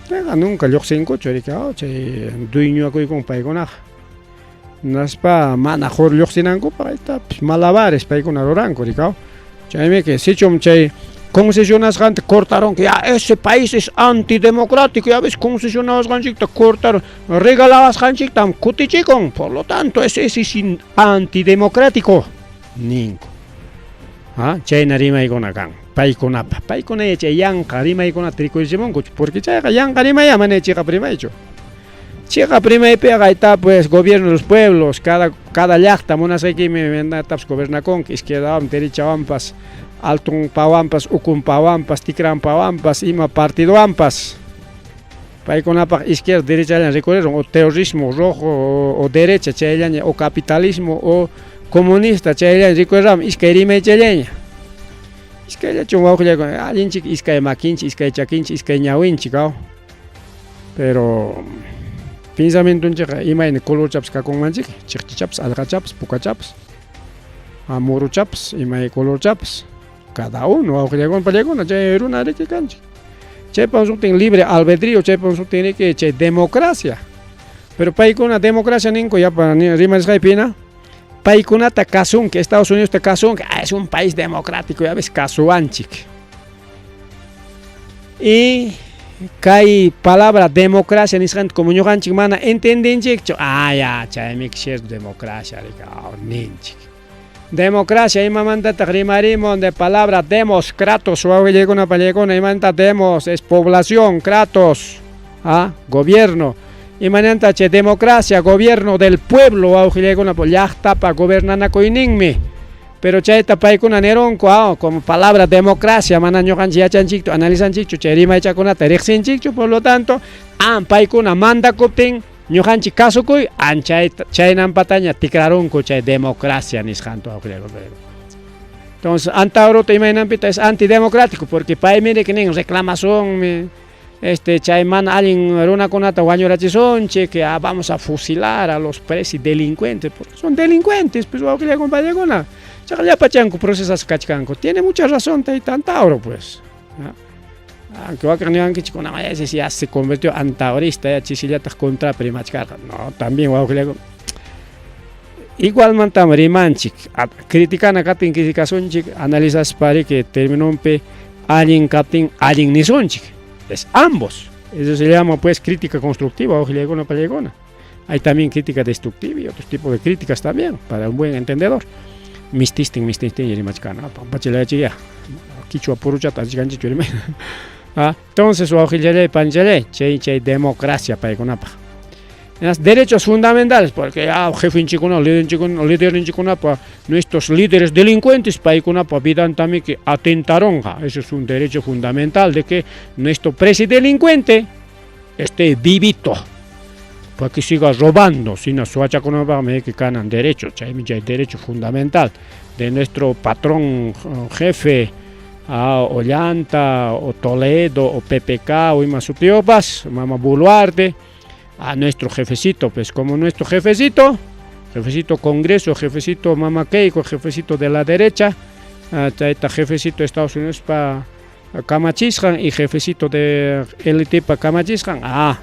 [SPEAKER 1] Chayqa nunca lluqsinkuchu riki, chay dueñoakuykun paykunaqa. Hinaspa mana qur lluqsinankupaq aytapis malabares paykuna ruranku riki. Chaymiki sichum chay concesionasqanta cortaronku, ya ese país es antidemocrático, ya ves concesionawasqanchikta cortaron, regalawasqanchiktam kutichikun, por lo tanto ese es antidemocrático ninku. Ah, chayna rimaykuna kan paykunapa, paykuna chay yanqa rimaykunata rikurichimunku, porque chayqa yanqa rimaya mana chiqap rimaychu. Chiqap rimaypiqa ayta pues gobierno de los pueblos, cada llaqta munasqaykimi manatapas gobernakunki, izquierdawan, derechawanpas, altunpawanpas, ukunpawanpas, tikranpawanpas, ima partidowanpas. Paykunapaq izquierda, derecha rikurirun, o terrorismo rojo o derecha chayllaña, o capitalismo o comunista chayllaña rikurirun, iskay rimay chayllaña. Iskayllachun wawqillaykuna, allinchik iskay makinchik, iskay chakinchik, iskay ñawinchik, pero pensamientonchikqa imayna colorchapas kakunmanchik, chiqchichapas, allqachapas, pukachapas, muruchapas, imay colorchapas, cada uno wawqillaykuna pallaykuna chay runa riki kanchik. Chaypa sutin libre albedrío, chaypa sutin riki chay democracia. Pero paykuna democracia ninku yapa rimarisqaypi hina, Paykunata kasunki, Estados Unidosta kasunki, ah, es un país democrático, ya ves, kasuwanchik. Y kay palabra democracia nisqanta como ñuqanchik mana entendinchikchu, ah, ya, chaymi cierto democracia ninchik. Democracia imamantataq rimarimun de palabra demos, kratos, wawqillikuna pallaykuna, imanta demos es población, kratos, ah, gobierno. Imananta chay democracia, gobierno del pueblo, wawqillaykuna, llaqtapa gobernanakuyninmi. Pero chayta paykuna nirunku, ah, como palabra democracia, mana ñuqanchik yachanchikchu, analizanchikchu, chay rimaychakunata riqsinchikchu, por lo tanto, an paykuna mandakuptin ñuqanchik kasukuy, an chaynampataña tikrarunku chay democracia nisqantu. Entonces, Antaurota imaynanpita es antidemocrático, porque paymi nin reclamasunmi, chay mana allin runakunata wañurachisunchik, que ah, vamos a fusilar a los delincuentes, porque son delincuentes, pues wawqillakuna. Chaqa llapachanku procesasqa kachkanku. Tiene mucha razón tayta Antauro, pues. Aunque wakin niwankichik ya se convirtió antaurista, ya chisillataq contrapi rimachkarqa. No, también wawqillakuna. Igualmantam rimanchik, criticana kaptin criticasunchik, analizaspa riki terminonpi allin kaptin allin nisunchik. Es ambos. Eso se llama pues crítica constructiva, wawqillakuna pallaykuna. Hay también crítica destructiva y otros tipos de críticas también, para un buen entendedor. Mististin, mististin rimachkana, pampachilachi ya. Quichua puruchata achkanchik rimay. Ah, entonces wawqillalay panchalay, chay chay democracia paykunapaq. Derechos fundamentales, porque ah, jefinchikuna, líderninchikunapa, nuestros líderes delincuentes paykunapa vidantami que atentaronqa. Eso es un derecho fundamental de que nuestro presidente delincuente esté vivito, para que siga robando, sino suachakunapaqmi que kanan derecho, chaymi chay derecho fundamental de nuestro patrón jefe, a Ollanta, o Toledo, o PPK, o ima sutiyuqpas, Mama Boluarte, a nuestro jefecito, pues como nuestro jefecito, jefecito Congreso, jefecito Mama Keiko, jefecito de la derecha, chayta jefecito de Estados Unidos pa kamachisqan y jefecito de LT pa kamachisqan, ah,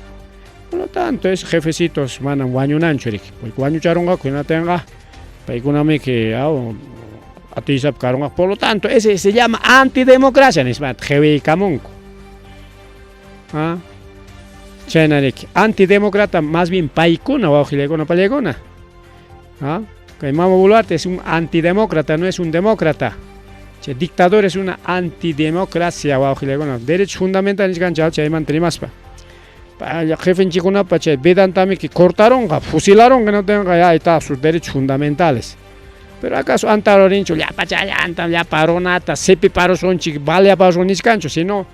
[SPEAKER 1] por lo tanto, es jefecitos manam wañunanchu riki, porque wañucharunqaku hinatinqa paykunami que atiysapa karunqaku, por lo tanto, ese se llama antidemocracia nispa qhiwiykamunku. Ah, chayna riki, antidemócrata más bien paykuna wawqillaykuna pallaykuna. Ah, kay Mama Boluarte es un antidemócrata, no es un demócrata. Chay dictador es una antidemocracia wawqillaykuna. Derechos fundamentales nichkanchik chaymanta rimaspa. Jefenchikunapa chay vidantami que cortaronqa, fusilaronqa, no tenga ya ahí está sus derechos fundamentales. Pero acaso Antauro rinchu llapa chayanta, llapa runata, sipiparusunchik, baleaparusun nichkanchu, sino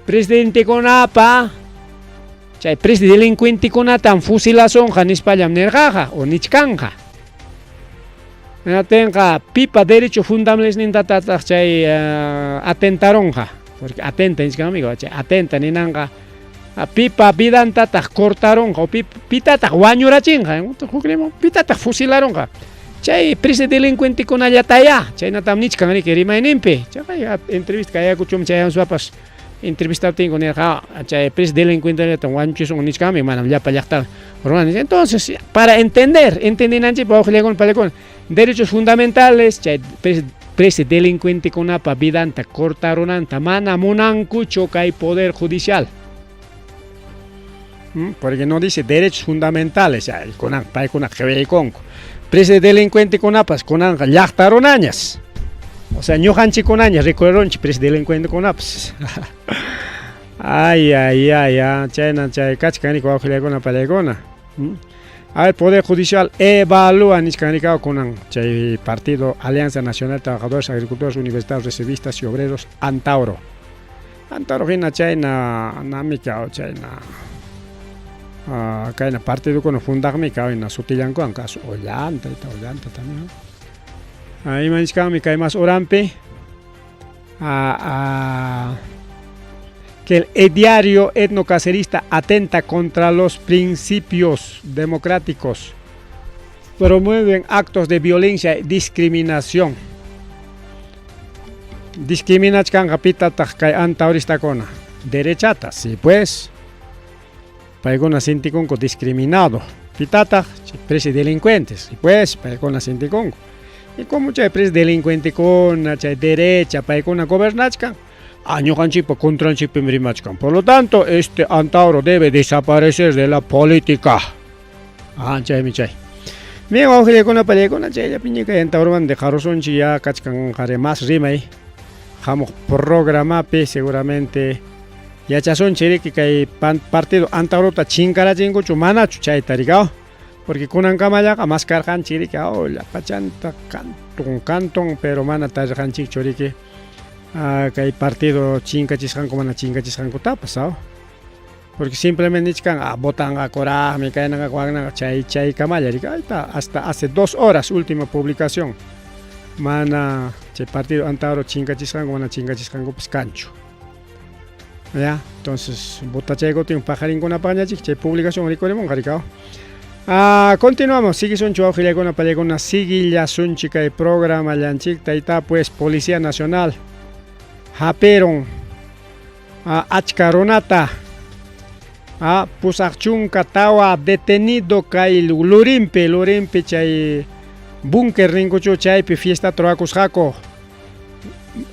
[SPEAKER 1] presidentekunapa chay presidente delincuentekunatam fusilasunqa nispallam nirqaqa o nichkanja. Hinatinqa pipa derecho fundamentalesnintataq chay atentaronqa, porque atenta nichkanmi, chay atenta ninanqa pipa vidantataq cortaronqa o pitataq wañurachinqa, pitataq fusilaronqa. Chay presidente delincuentekunallataya, chaynatam nichkan riki rimayninpi. Chay entrevista kayakuchum chayamuspapas entrevistaptinku nirqa chay presidente delincuentellata wañuchisun nichkanmi, manam llapa llaqta runa. Entonces, para entender, entendinanchikpaq wawqillakuna pallaykuna, derechos fundamentales, chay presidente delincuentekunapa vidanta cortarunanta mana munankuchu kay poder judicial. Porque no dice derechos fundamentales, ya, kunan paykuna qhiwiykunku. Presidente delincuentekunapas kunanqa llaqta runañas. O sea, ñuqanchikkunaña rikurunchik presidente delincuentekunapas. Ay, ay, ay, ay, chayna chay kachkan riki wawqillaykuna pallaykuna. A ver, Poder Judicial evalúa nichkan rikaw kunan chay partido Alianza Nacional de Trabajadores, Agricultores, Universitarios, Reservistas y Obreros Antauro. Antauro hina chayna namikaw chayna kayna partidokuna fundaqmi kaw hina sutillankuwan kasu Ollanta, Ollanta también. Ima nichkanmi kay mas uranpi que el diario etnocacerista atenta contra los principios democráticos, promueven actos de violencia y discriminación. Discriminachkanqa pitataq kay antauristakuna, derechata, sí pues, paykuna sintikunku discriminado. Pitataq chay presi delincuentes, pues paykuna sintikunku. Y como chay presi delincuentekuna, chay derecha paykuna gobernachkan, ah, ñuqanchikpa contranchikpim rimachkan. Por lo tanto, este Antauro debe desaparecer de la política. Ah, chaymi chay. Bien, wawqillaykuna pallaykuna chayllapiña kay Antauromanta dejarusunchik ya kachkan qari más rimay hamuq programapi seguramente yachasunchik riki kay partido Antaurota chinkarachinkuchu manachu chayta rikaw porque kunankamallaqa mas karqanchik riki oh, llapachanta canton canton pero mana tarirqanchikchu riki ah, kay partido chinkachisqanku mana chinkachisqankutapas aw porque simplemente nichkan ah, votanqakuraqmi kaynaqa waknaqa chay chaykamalla riki ayta hasta hace 2 horas última publicación mana chay partido Antauro chinkachisqanku mana chinkachisqankupas kanchu. Ya, entonces votachaykutin paqarinkunapaqñachik chay publicación rikurimunqa rikaw. Ah, continuamos, siguisunchik wawqillaykuna pallaykuna, siguillasunchik kay programallanchik tayta pues Policía Nacional hapirun ah, achka runata ah, 84 detenido kay Lurimpi, Lurimpi chay búnker ninkuchu chaypi fiesta rurakusqaku.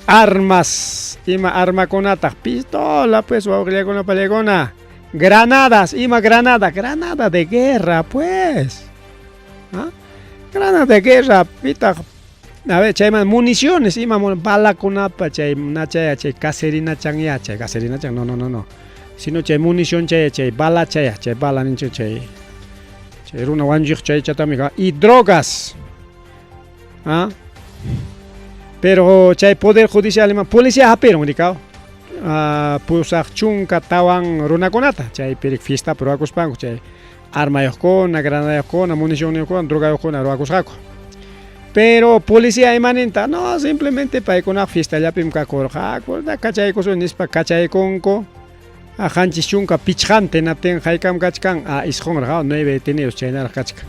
[SPEAKER 1] Armas, ima armakunataq, pistola pues wawqillaykuna pallaykuna, granadas, ima granada, granada de guerra pues. ¿Ah? Granada de guerra, pitaq, a ver, chayman municiones, ima balakunapa chay nachaya chay caserina chanya, chay caserina chan, no, no, no, no. Sino chay munición chay chay bala chay, chay bala ninchu chay. Chay runa wanchiq chay chatami y drogas. ¿Ah? Pero chay poder judicial ima policía hapirun rikaw. 84 runakunata chay pirik fiesta rurakuspanku chay armayuqkuna, granadayuqkuna, municionniyuqkuna, drogayuqkuna rurakusqaku. Pero policía imaninta, no, simplemente paykuna fiestallapim kakurqaku, kachaykusun nispa kachaykunku. 75 hinaptin haykam kachkan, 9raq, 9 detenidos chaynaraq kachkan.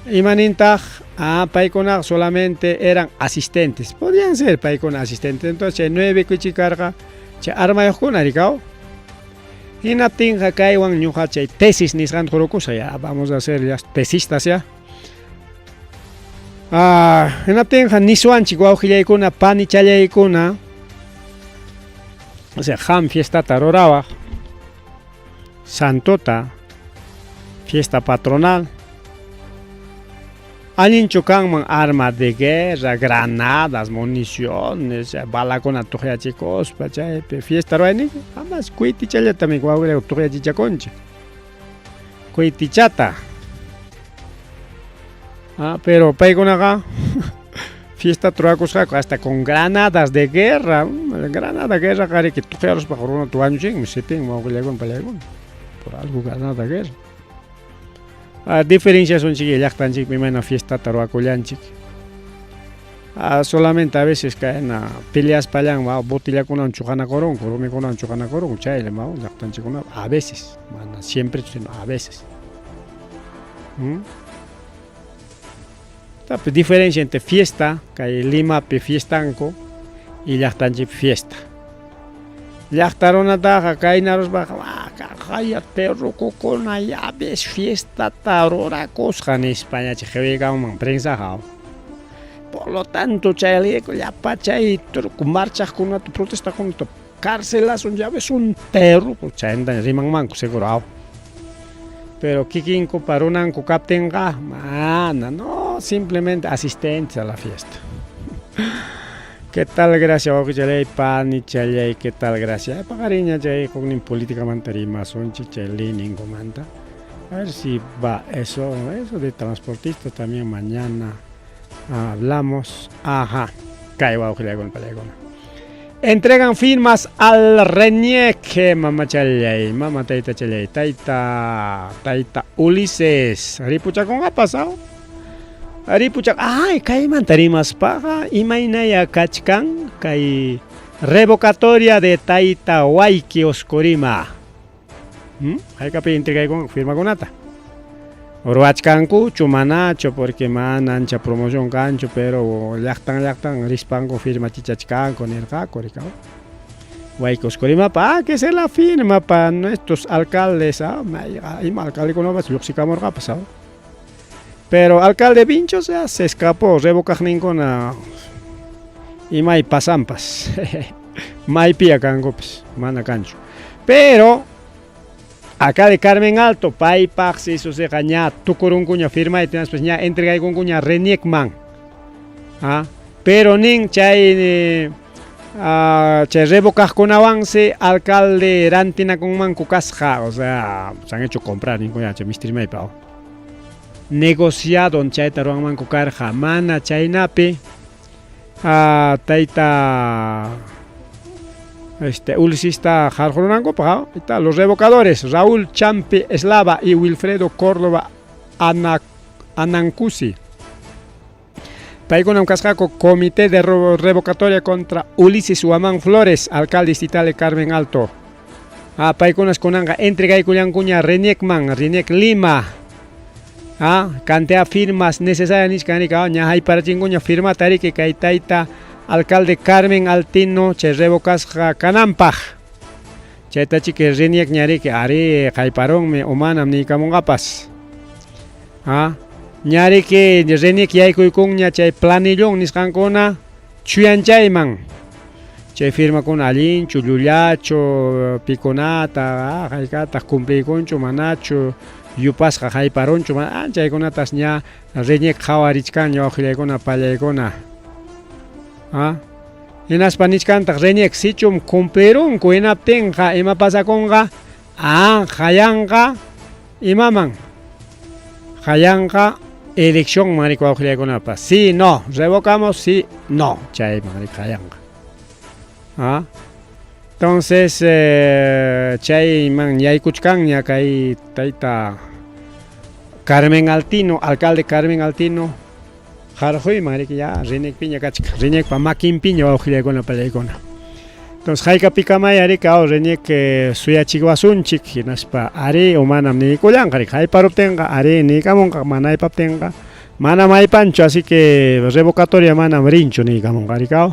[SPEAKER 1] Imanintaq, paykunaqa solamente eran asistentes, podían ser paykuna asistentes, entonces chay 9 kuchi karqa chay armayuqkuna rikaw. Hinaptinqa kaywan ñuqa chay tesis nisqanta hurukusqa ya, vamos a hacer ya tesistas ya. Hinaptinqa niswanchik wawqillaykuna panichallaykuna, o sea, qam fiestata rurawaq, santota, fiesta patronal, allinchu kanman arma de guerra, granadas, municiones, balakuna tuqyachikuspa chaypi fiesta ruwayniki, jamás kuitichallatam wawqillayku tuqyachichakunchik. Kuitichata. Ah, pero paykunaqa fiesta rurakusqaku hasta con granadas de guerra, granada guerra qariki tuqyaruspaqa runata wañuchinmi, sipinmi wawqillaykuna pallaykuna. Por algo granada guerra. Ah, diferenciasunchik llaqtanchikpi imayna fiestata rurakullanchik. Ah, solamente a veces kayna peleaspallan botellakunawan chuqanakurunku, rumikunawan chuqanakurunku, chaylla llaqtanchikkunapi a veces, mana siempre sino a veces. Tapi diferencia entre fiesta, kay Limapi fiestanku y llaqtanchikpi fiesta. Llaqta runataqa kayna ruspaqa haya terrukukuna ya ves fiestata rurakusqa nispa ñachik qiwiykamunman prensaqa. Por lo tanto chay llapa chay marchaqkunata protestaqkunata carcelasun ya ves un terruco chayta rimanmanku seguro aw. Pero kikinkupa runanku kaptinqa mana, no, simplemente asistentes a la fiesta. ¿Qué tal gracia wawqichalay panichalay? ¿Qué tal gracia? Paqariña chay huknin políticamanta rimasunchik chay leyninkumanta. A ver si va eso, eso de transportistas también mañana hablamos. Ajá, kay wawqillaykuna pallaykuna. Entregan firmas al RENIEC, mamachallay, mama taytachallay, tayta, tayta Ulises. Ripuchakunqapas, aw? Ripuchak, ay, kaymanta rimaspaqa imaynaya kachkan kay revocatoria de tayta Wayki Oscorima. Haykapi entregaykunqa firmakunata. Ruwachkankuchu manachu porque mana ancha promoción kanchu pero llaqtan llaqtan rispanku firmachichachkanku nirqaku rikaw. Waykuskurimapa, ah, que se la firma pa nuestros alcaldes, ah, ima alcaldekunapas lluqsikamurqapas, ah. Pero alcalde Vinchos ya se escapó, revocaqninkuna imay pasanpas, maypiya kankupas, mana kanchu. Pero acá de Carmen Alto, paypaqsi susiqa ña tukurunkuña firmayta hinaspas ña entregaykunkuña Reniecman. Ah, pero nin chay chay revocaqkunawansi alcalde rantinakunmanku kasqa, o sea, se han hecho comprar ninkuña chay mistrimaypa. Negociado chayta ruwanmanku karqa, mana chaynapi tayta Ulisista qarqurunankupaq. Está los revocadores, Raúl Champi Eslava y Wilfredo Córdoba Anancusi. Paykunam kasqaku Comité de Revocatoria contra Ulises Huamán Flores, alcalde distrital de Carmen Alto. Ah, paykunas kunanqa entregaykullankuña Reniecman, Reniec Lima. Ah, cantea firmas necesarias nichkan rika, ña hayparachinkuña firmata riki kay tayta alcalde Carmen Altino chay revocasqa kananpaq. Chayta chiki Reniec ñariki ari hayparunmi o manam niykamunqapas. Ah, ñariki Reniec yaykuykunña chay planillón nisqankuna chuyanchayman. Chay firmakuna allinchu, llullachu, pikunata, hayk'ataq cumpliykunchu, manachu, yupasqa hayparunchu, chaykunatas ña Reniec qhawarichkanña wawqillaykuna pallaykuna. Ah, hinaspa nichkantaq Reniec sichum cumplirunku hinaptinqa ima pasakunqa? Ah, hayanqa imaman? Hayanqa eleccionman riki wawqillaykunapas. Si, no, revocamos, si, no, chayman riki hayanqa. Ah, entonces chayman yaykuchkanña kay tayta Carmen Altino, alcalde Carmen Altino, qarquyman riki ya Reniecpiña kachkan, Reniecpa makinpiña wawqillaykuna pallaykuna. Entonces haykapikamay riki aw Reniec suyachiwasunchik hinaspa ari o manam niykullanqa riki, hayparuptinqa ari niykamunqa, mana haypaptinqa manam haypanchu, así que revocatoria manam rinchu niykamunqa riki aw.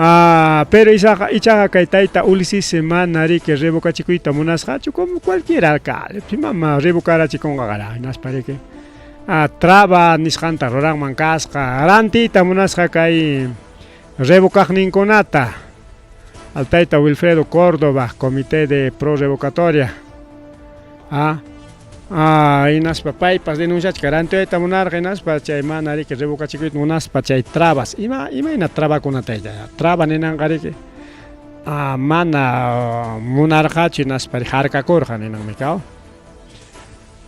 [SPEAKER 1] Ah, pero ichaqa kay tayta Ulises mana riki revocachikuyta munasqachu como cualquier alcalde, imam revocarachikunqa qara hinaspa riki. Ah, traba nisqanta ruranman kasqa, rantiyta munasqa kay revocaqninkunata. Al tayta Wilfredo Córdoba, Comité de Pro Revocatoria. Ah, hinaspa paypas denunciachka rantiyta munarqa hinaspa chay mana riki revocachikuyta munaspa chay trabas. Ima imayna trabakunata traba ninanqa riki mana munarqachu hinaspa harkakurqa ninanmi kaw.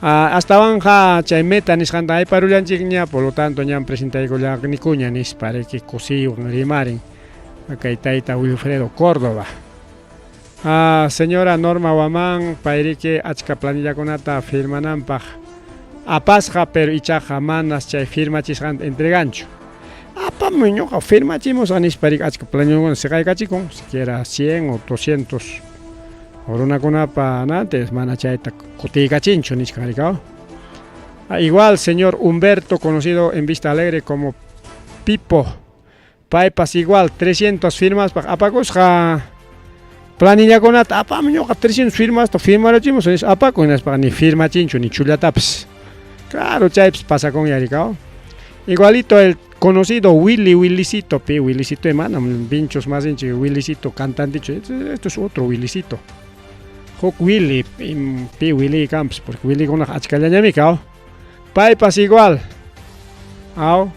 [SPEAKER 1] Astawanqa chay meta nisqanta hayparullanchikña, por lo tanto ñam presentaykullanikuña nispa riki kusiywan rimarin kay tayta Wilfredo Córdoba. Ah, señora Norma Huamán, payriki achka planillakunata firmananpaq apasqa, pero ichaqa manas chay firmachisqanta entreganchu. Apamuy ñuqa firmachimusqa nispa riki achka planillakuna siqaykachikun, siquiera 100 o 200 runakunapa antes mana chayta kutiykachinchu nichkan riki. Igual señor Humberto, conocido en Vista Alegre como Pipo, paypas igual 300 firmaspaq apakusqa planillakunata apamuy ñuqa 300 firmasta firmarachimus nispa apakun hinaspaqa ni firmachinchu ni chullatapas. Claro, chaypas pasakunya riki. Igualito el conocido Willy Willycito, pi Willycito manam Vinchos masinchik Willycito cantantichu, esto es otro Willycito. Huk Willy, pi Willy kanpas, porque Willykunaqa achkallañami kaw. Paypas igual. Aw,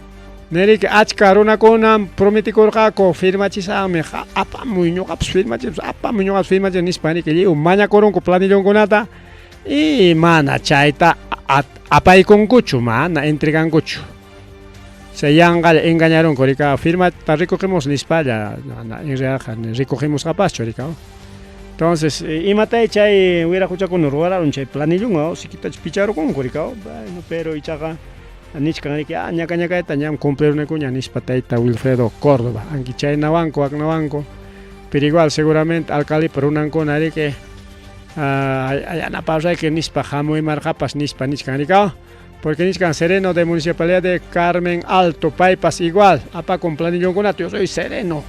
[SPEAKER 1] niriki achka runakunam prometikurqaku firmachisaqmi, apamuy ñuqapas firmachimusaq, apamuy ñuqapas firmachisaq nispa niki lliw mañakurunku planillonkunata y mana chayta apaykunkuchu, mana entregankuchu. Se yanqalla engañarunku rika firmata recogemus nispalla, en realidad recogemusqapaschu rika. Entonces, imatay chay wiraquchakuna ruwararun chay planillunwan sikitachu picharukunku rika, bueno, pero ichaqa nichkan riki, ñaka ñakayta ñam cumplirunikuña nispa tayta Wilfredo Córdoba, anki chaynawanku waknawanku, pero igual seguramente alcaldepa runankuna riki yanapawsayki nispa hamuymarqapas nispa nichkan rika. Porque nichkan sereno de municipalidad de Carmen Alto, paypas igual, apakun planillonkunata, yo soy sereno.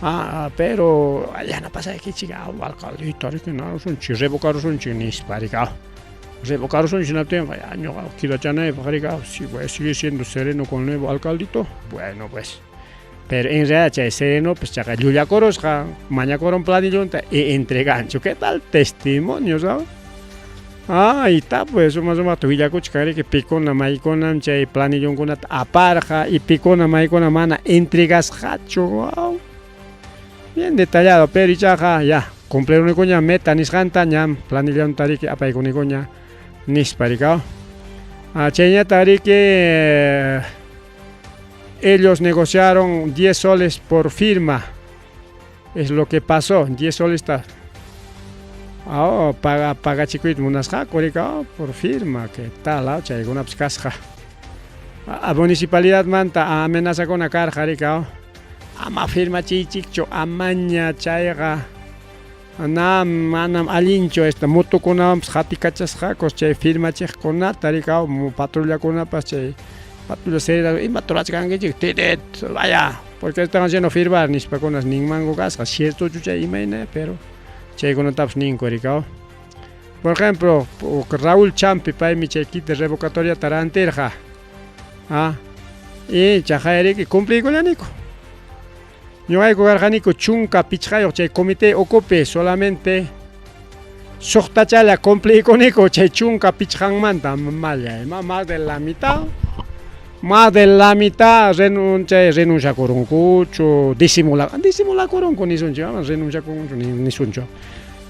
[SPEAKER 1] Ah, pero yanapasaykichik alcaldita riki narusunchik revocarusunchik nispa riki revocarusunchik hinaptinqa ya ñuqa quedachanaypaq riki si voy a seguir siendo sereno con nuevo alcaldito bueno pues pero en realidad chay serenopas chaqa llullakurusqa mañakurun planillonta y entreganchu qué tal testimonio sabes Ah, y pues suma sumaqta willakuchkan riki pikuna maykunam chay planillonkunata aparqa y pikuna maykuna mana entregasqachu wow. Bien detallado, pero ichaqa ya cumplirunikuña meta nisqanta ñam planillonta riki apaykunikuña nispa riki. Ah, chayñata riki ellos negociaron 10 soles por firma. Es lo que pasó, 10 soles está. Oh, paga pagachikuyta munasqaku riki oh, por firma, que tal, oh, chaykunapas kasqa. A municipalidadmanta amenazakuna karqa riki oh. Ama firmachiychikchu, amaña chayqa na manam allinchu esta motokunawanpas qatikachasqaku chay firmachiqkunata riki oh, patrullakunapas chay patrulla seguridad ima rurachkankichik titit vaya porque están haciendo firmar nispakunas ninmanku kasqa ciertochu chay imayna pero chaykunatapas ninku riki oh. Por ejemplo, Raúl Champi paymi chay kit de revocatoriata rantirqa ah, y chaqay riki cumpliykullaniku ñuqayku karqaniku 15 chay comité ukupi solamente suqtachalla cumpliykuniku chay 15manta malla más de la mitad más de la mitad chay renunciakurunkuchu disimula disimulakurunku nisunchik ama renunciakurunchu nisunchu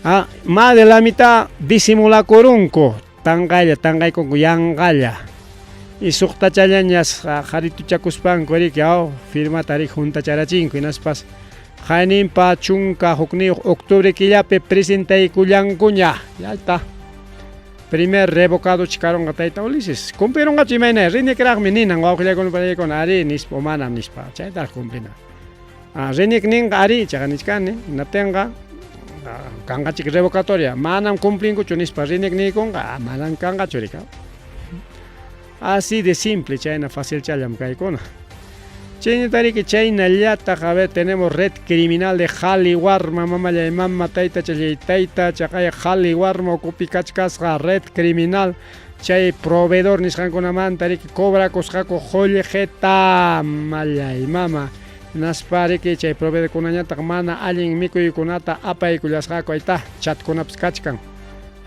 [SPEAKER 1] ah, más de la mitad disimulakurunku tanqaylla tanqaykunku yanqalla y suqtachallañas qarituchakuspanku riki aw firmata riki huntacharachinku hinaspas qayninpa 11 octubre killapi presentaykullankuña ya está primer revocado chikarunqa tayta Ulises cumplirunqachu imayna RENIECraqmi ninan wawqillaykuna panillaykuna ari nispa o manam nispa chaytaraq cumplina ah, RENIEC ninqa ari chaqa nichkani hinaptinqa kanqachik revocatoria manam cumplinkuchu nispa RENIEC niykunqa manam kanqachu riki así de simple chayna facilchallam kaykuna chaynata riki chaynallataq a ver tenemos red criminal de Jali Warma mamallay mama tayta challay tayta chaqay Jali Warma ukupi kachkasqa red criminal chay proveedor nisqankunamanta riki cobrakusqaku qullqita mallay mama hinaspa riki chay proveedorkunañataq mana allin mikuykunata apaykullasqaku ayta chatkunapas kachkan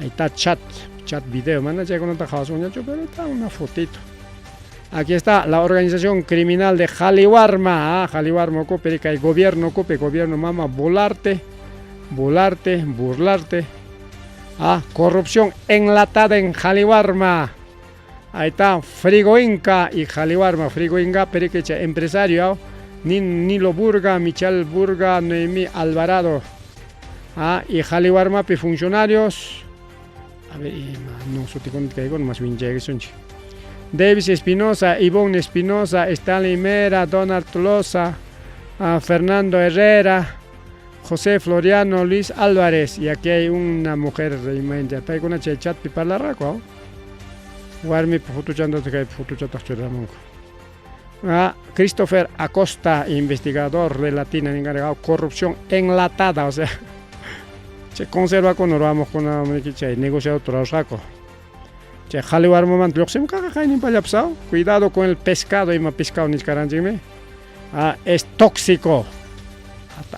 [SPEAKER 1] ayta chat chat video mana chaykunata qhawasunñachu pero está una fotito. Aquí está la organización criminal de Jaliwarma, ah, Jaliwarma ukupi kay gobierno ukupi gobierno mama Bularte, Bularte, burlarte. Ah, corrupción enlatada en Jaliwarma. Ahí está, Frigo Inca y Jaliwarma, Frigo Inca, periquecha, empresario, Nilo Burga, Michel Burga, Noemí Alvarado. Ah, y Jaliwarmapi funcionarios. A ver, no, más Davis Espinosa, Ivonne Espinosa, Stanley Mera, Donald Tolosa, Fernando Herrera, José Floriano, Luis Álvarez. Y aquí hay una mujer reimente. Paykuna chay chatpi parlarqaku. Warmipa fotuchanta kay fotuchataq churamunku. Ah, Christopher Acosta, investigador de Latina, encargado corrupción enlatada, o sea, chay conservakuna ruwamuqkuna chay negociador rurasqaku. Chay Jaliwarmamanta lluqsimunqaqa qayninpallapas cuidado con el pescado ima pescado nichkaranchikmi ah, es tóxico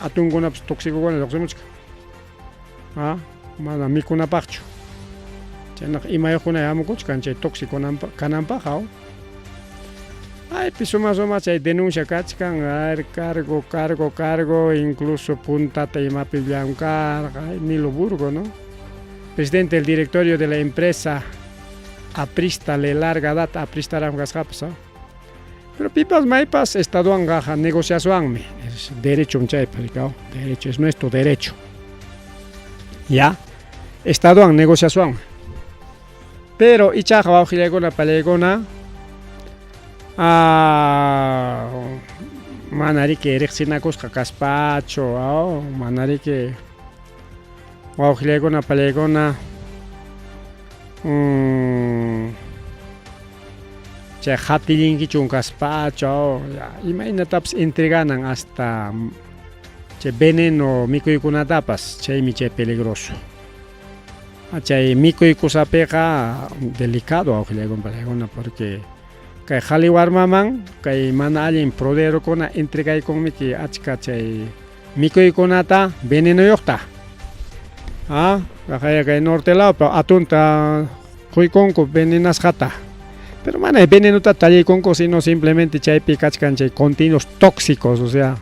[SPEAKER 1] atunkunapas tóxicokuna lluqsimuchkan ah, mana mikunapaqchu chaynaqa imayuqkuna hamukuchkan chay tóxico kananpaq aypi suma suma chay denuncia kachkan a cargo cargo cargo incluso puntata imapi llamkarqa Nilo Burgo no presidente del directorio de la empresa aprista de larga data apristaraq kasqapas pero pipas maypas estadowanqa negociaswanmi es derecho chaypa derecho es nuestro derecho ya estadowan negociaswanmi pero ichaqa wawqillaykuna panillaykuna ah, mana riki riqsinakusqa kaspachu mana riki wawqillaykuna panillaykuna chay qatillinkichun kaspachu imaynatapas entreganan hasta Chay veneno mikuykunatapas, chaymi chay peligroso. Chay mikuy kusapiqa delicado wawqillaykunapalaykuna porque kay qhali warmaman kay mana allin proderokuna entregaykunmiki achka chay mikuykunata venenoyuqta. Ah, kay norte lawpi atunta quykunku venenasqata. Pero mana venenota tallaykunku, sino simplemente chaypi kachkan chay contenidos tóxicos, o sea,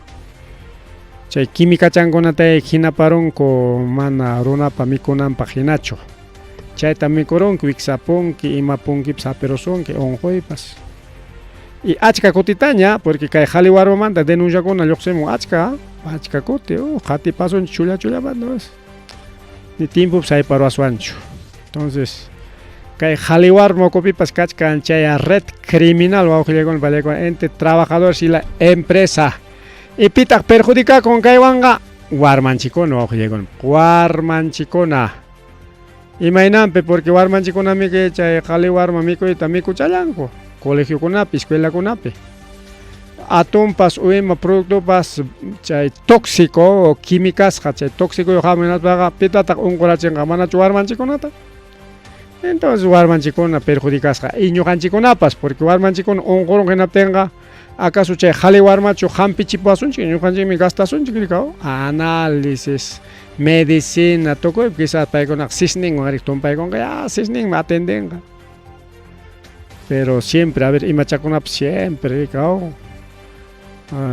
[SPEAKER 1] chay quimicachankunata hinaparunku mana runapa mikunanpaq hinachu. Chayta mikurunki, wiksapunki, imapunkipas hapirusunki, unquypas. Y achka kutitaña, porque kay qhali warmamanta denunciakuna lluqsimun achka, achka kuti, qatipasunchik chulla chullamanta. Ni tiempopas hayparuwaswanchu. Entonces, kay qhali warma ukupipas kachkan chay red criminal wawqillaykuna palaykuna entre trabajadores y la empresa. Y pitaq perjudicakun kaywanqa warmanchikkuna wawqillaykuna, warmanchikkuna. Imaynanpi porque warmanchikkunamiki chay qhali warma mikuyta mikuchallanku colegiokunapi, escuelakunapi. Atunpas o ima productopas chay tóxico o quimicasqa chay tóxico hamunaspaqa pitataq unqurachinqa manachu warmanchikkunata. Entonces warmanchikkuna perjudicasqa y ñuqanchikkunapas porque warmanchikkuna unqurun hinaptinqa acaso chay qhali warmachu hampichipuwasunchik ñuqanchikmi gastasunchik rikaw análisis medicina tukuypi quizás paykunaqa sisninwan rik tumpaykunqa ya sisninmi atendenqa. Pero siempre a ver imachakunapas siempre rikaw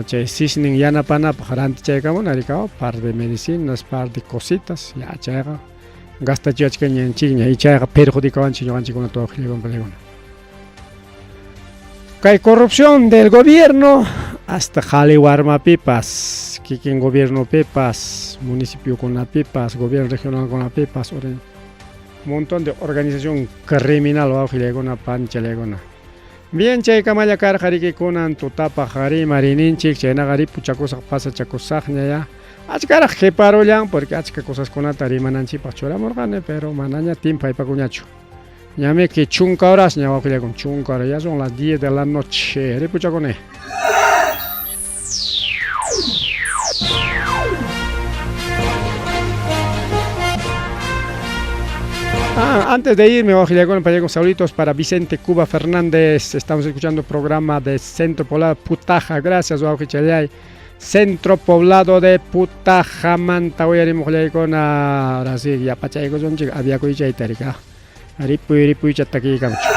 [SPEAKER 1] chay sisnin yanapanapaq rantichaykamuna rikaw par de medicinas, par de cositas ya chayqa gastachiwachkanñanchikña y chayqa perjudicawanchik ñuqanchikkunata wawqillaykunapalaykuna. Kay corrupción del gobierno hasta qhali warmapipas, kikin gobiernopipas, municipiokunapipas, gobierno regionalkunapipas, montón de organización criminal wawqillaykuna panchallaykuna. Bien chaykamalla karqa riki kunan tutapaq rimarininchik chaynaqa ripuchakusaq pasachakusaqña ya. Achkaraq qhiparullan porque achka cosaskunata rimananchikpaq churamurqani pero manaña tiempo haypakuñachu. Ñamiki chunka horasña wawqillaykuna chunka horas ya son las 10 de la noche ripuchakuni. Ah, antes de irme, wawqillaykuna pallaykuna saluditos para Vicente Cuba Fernández. Estamos escuchando programa de Centro Poblado Putaja. Gracias, wawqichallay. Centro Poblado de Putajamanta uyarimuqllaykuna. Ahora sí, ya pachaykusunchik aviakuychayta rika. Ripuy ripuycha takiykamuchu.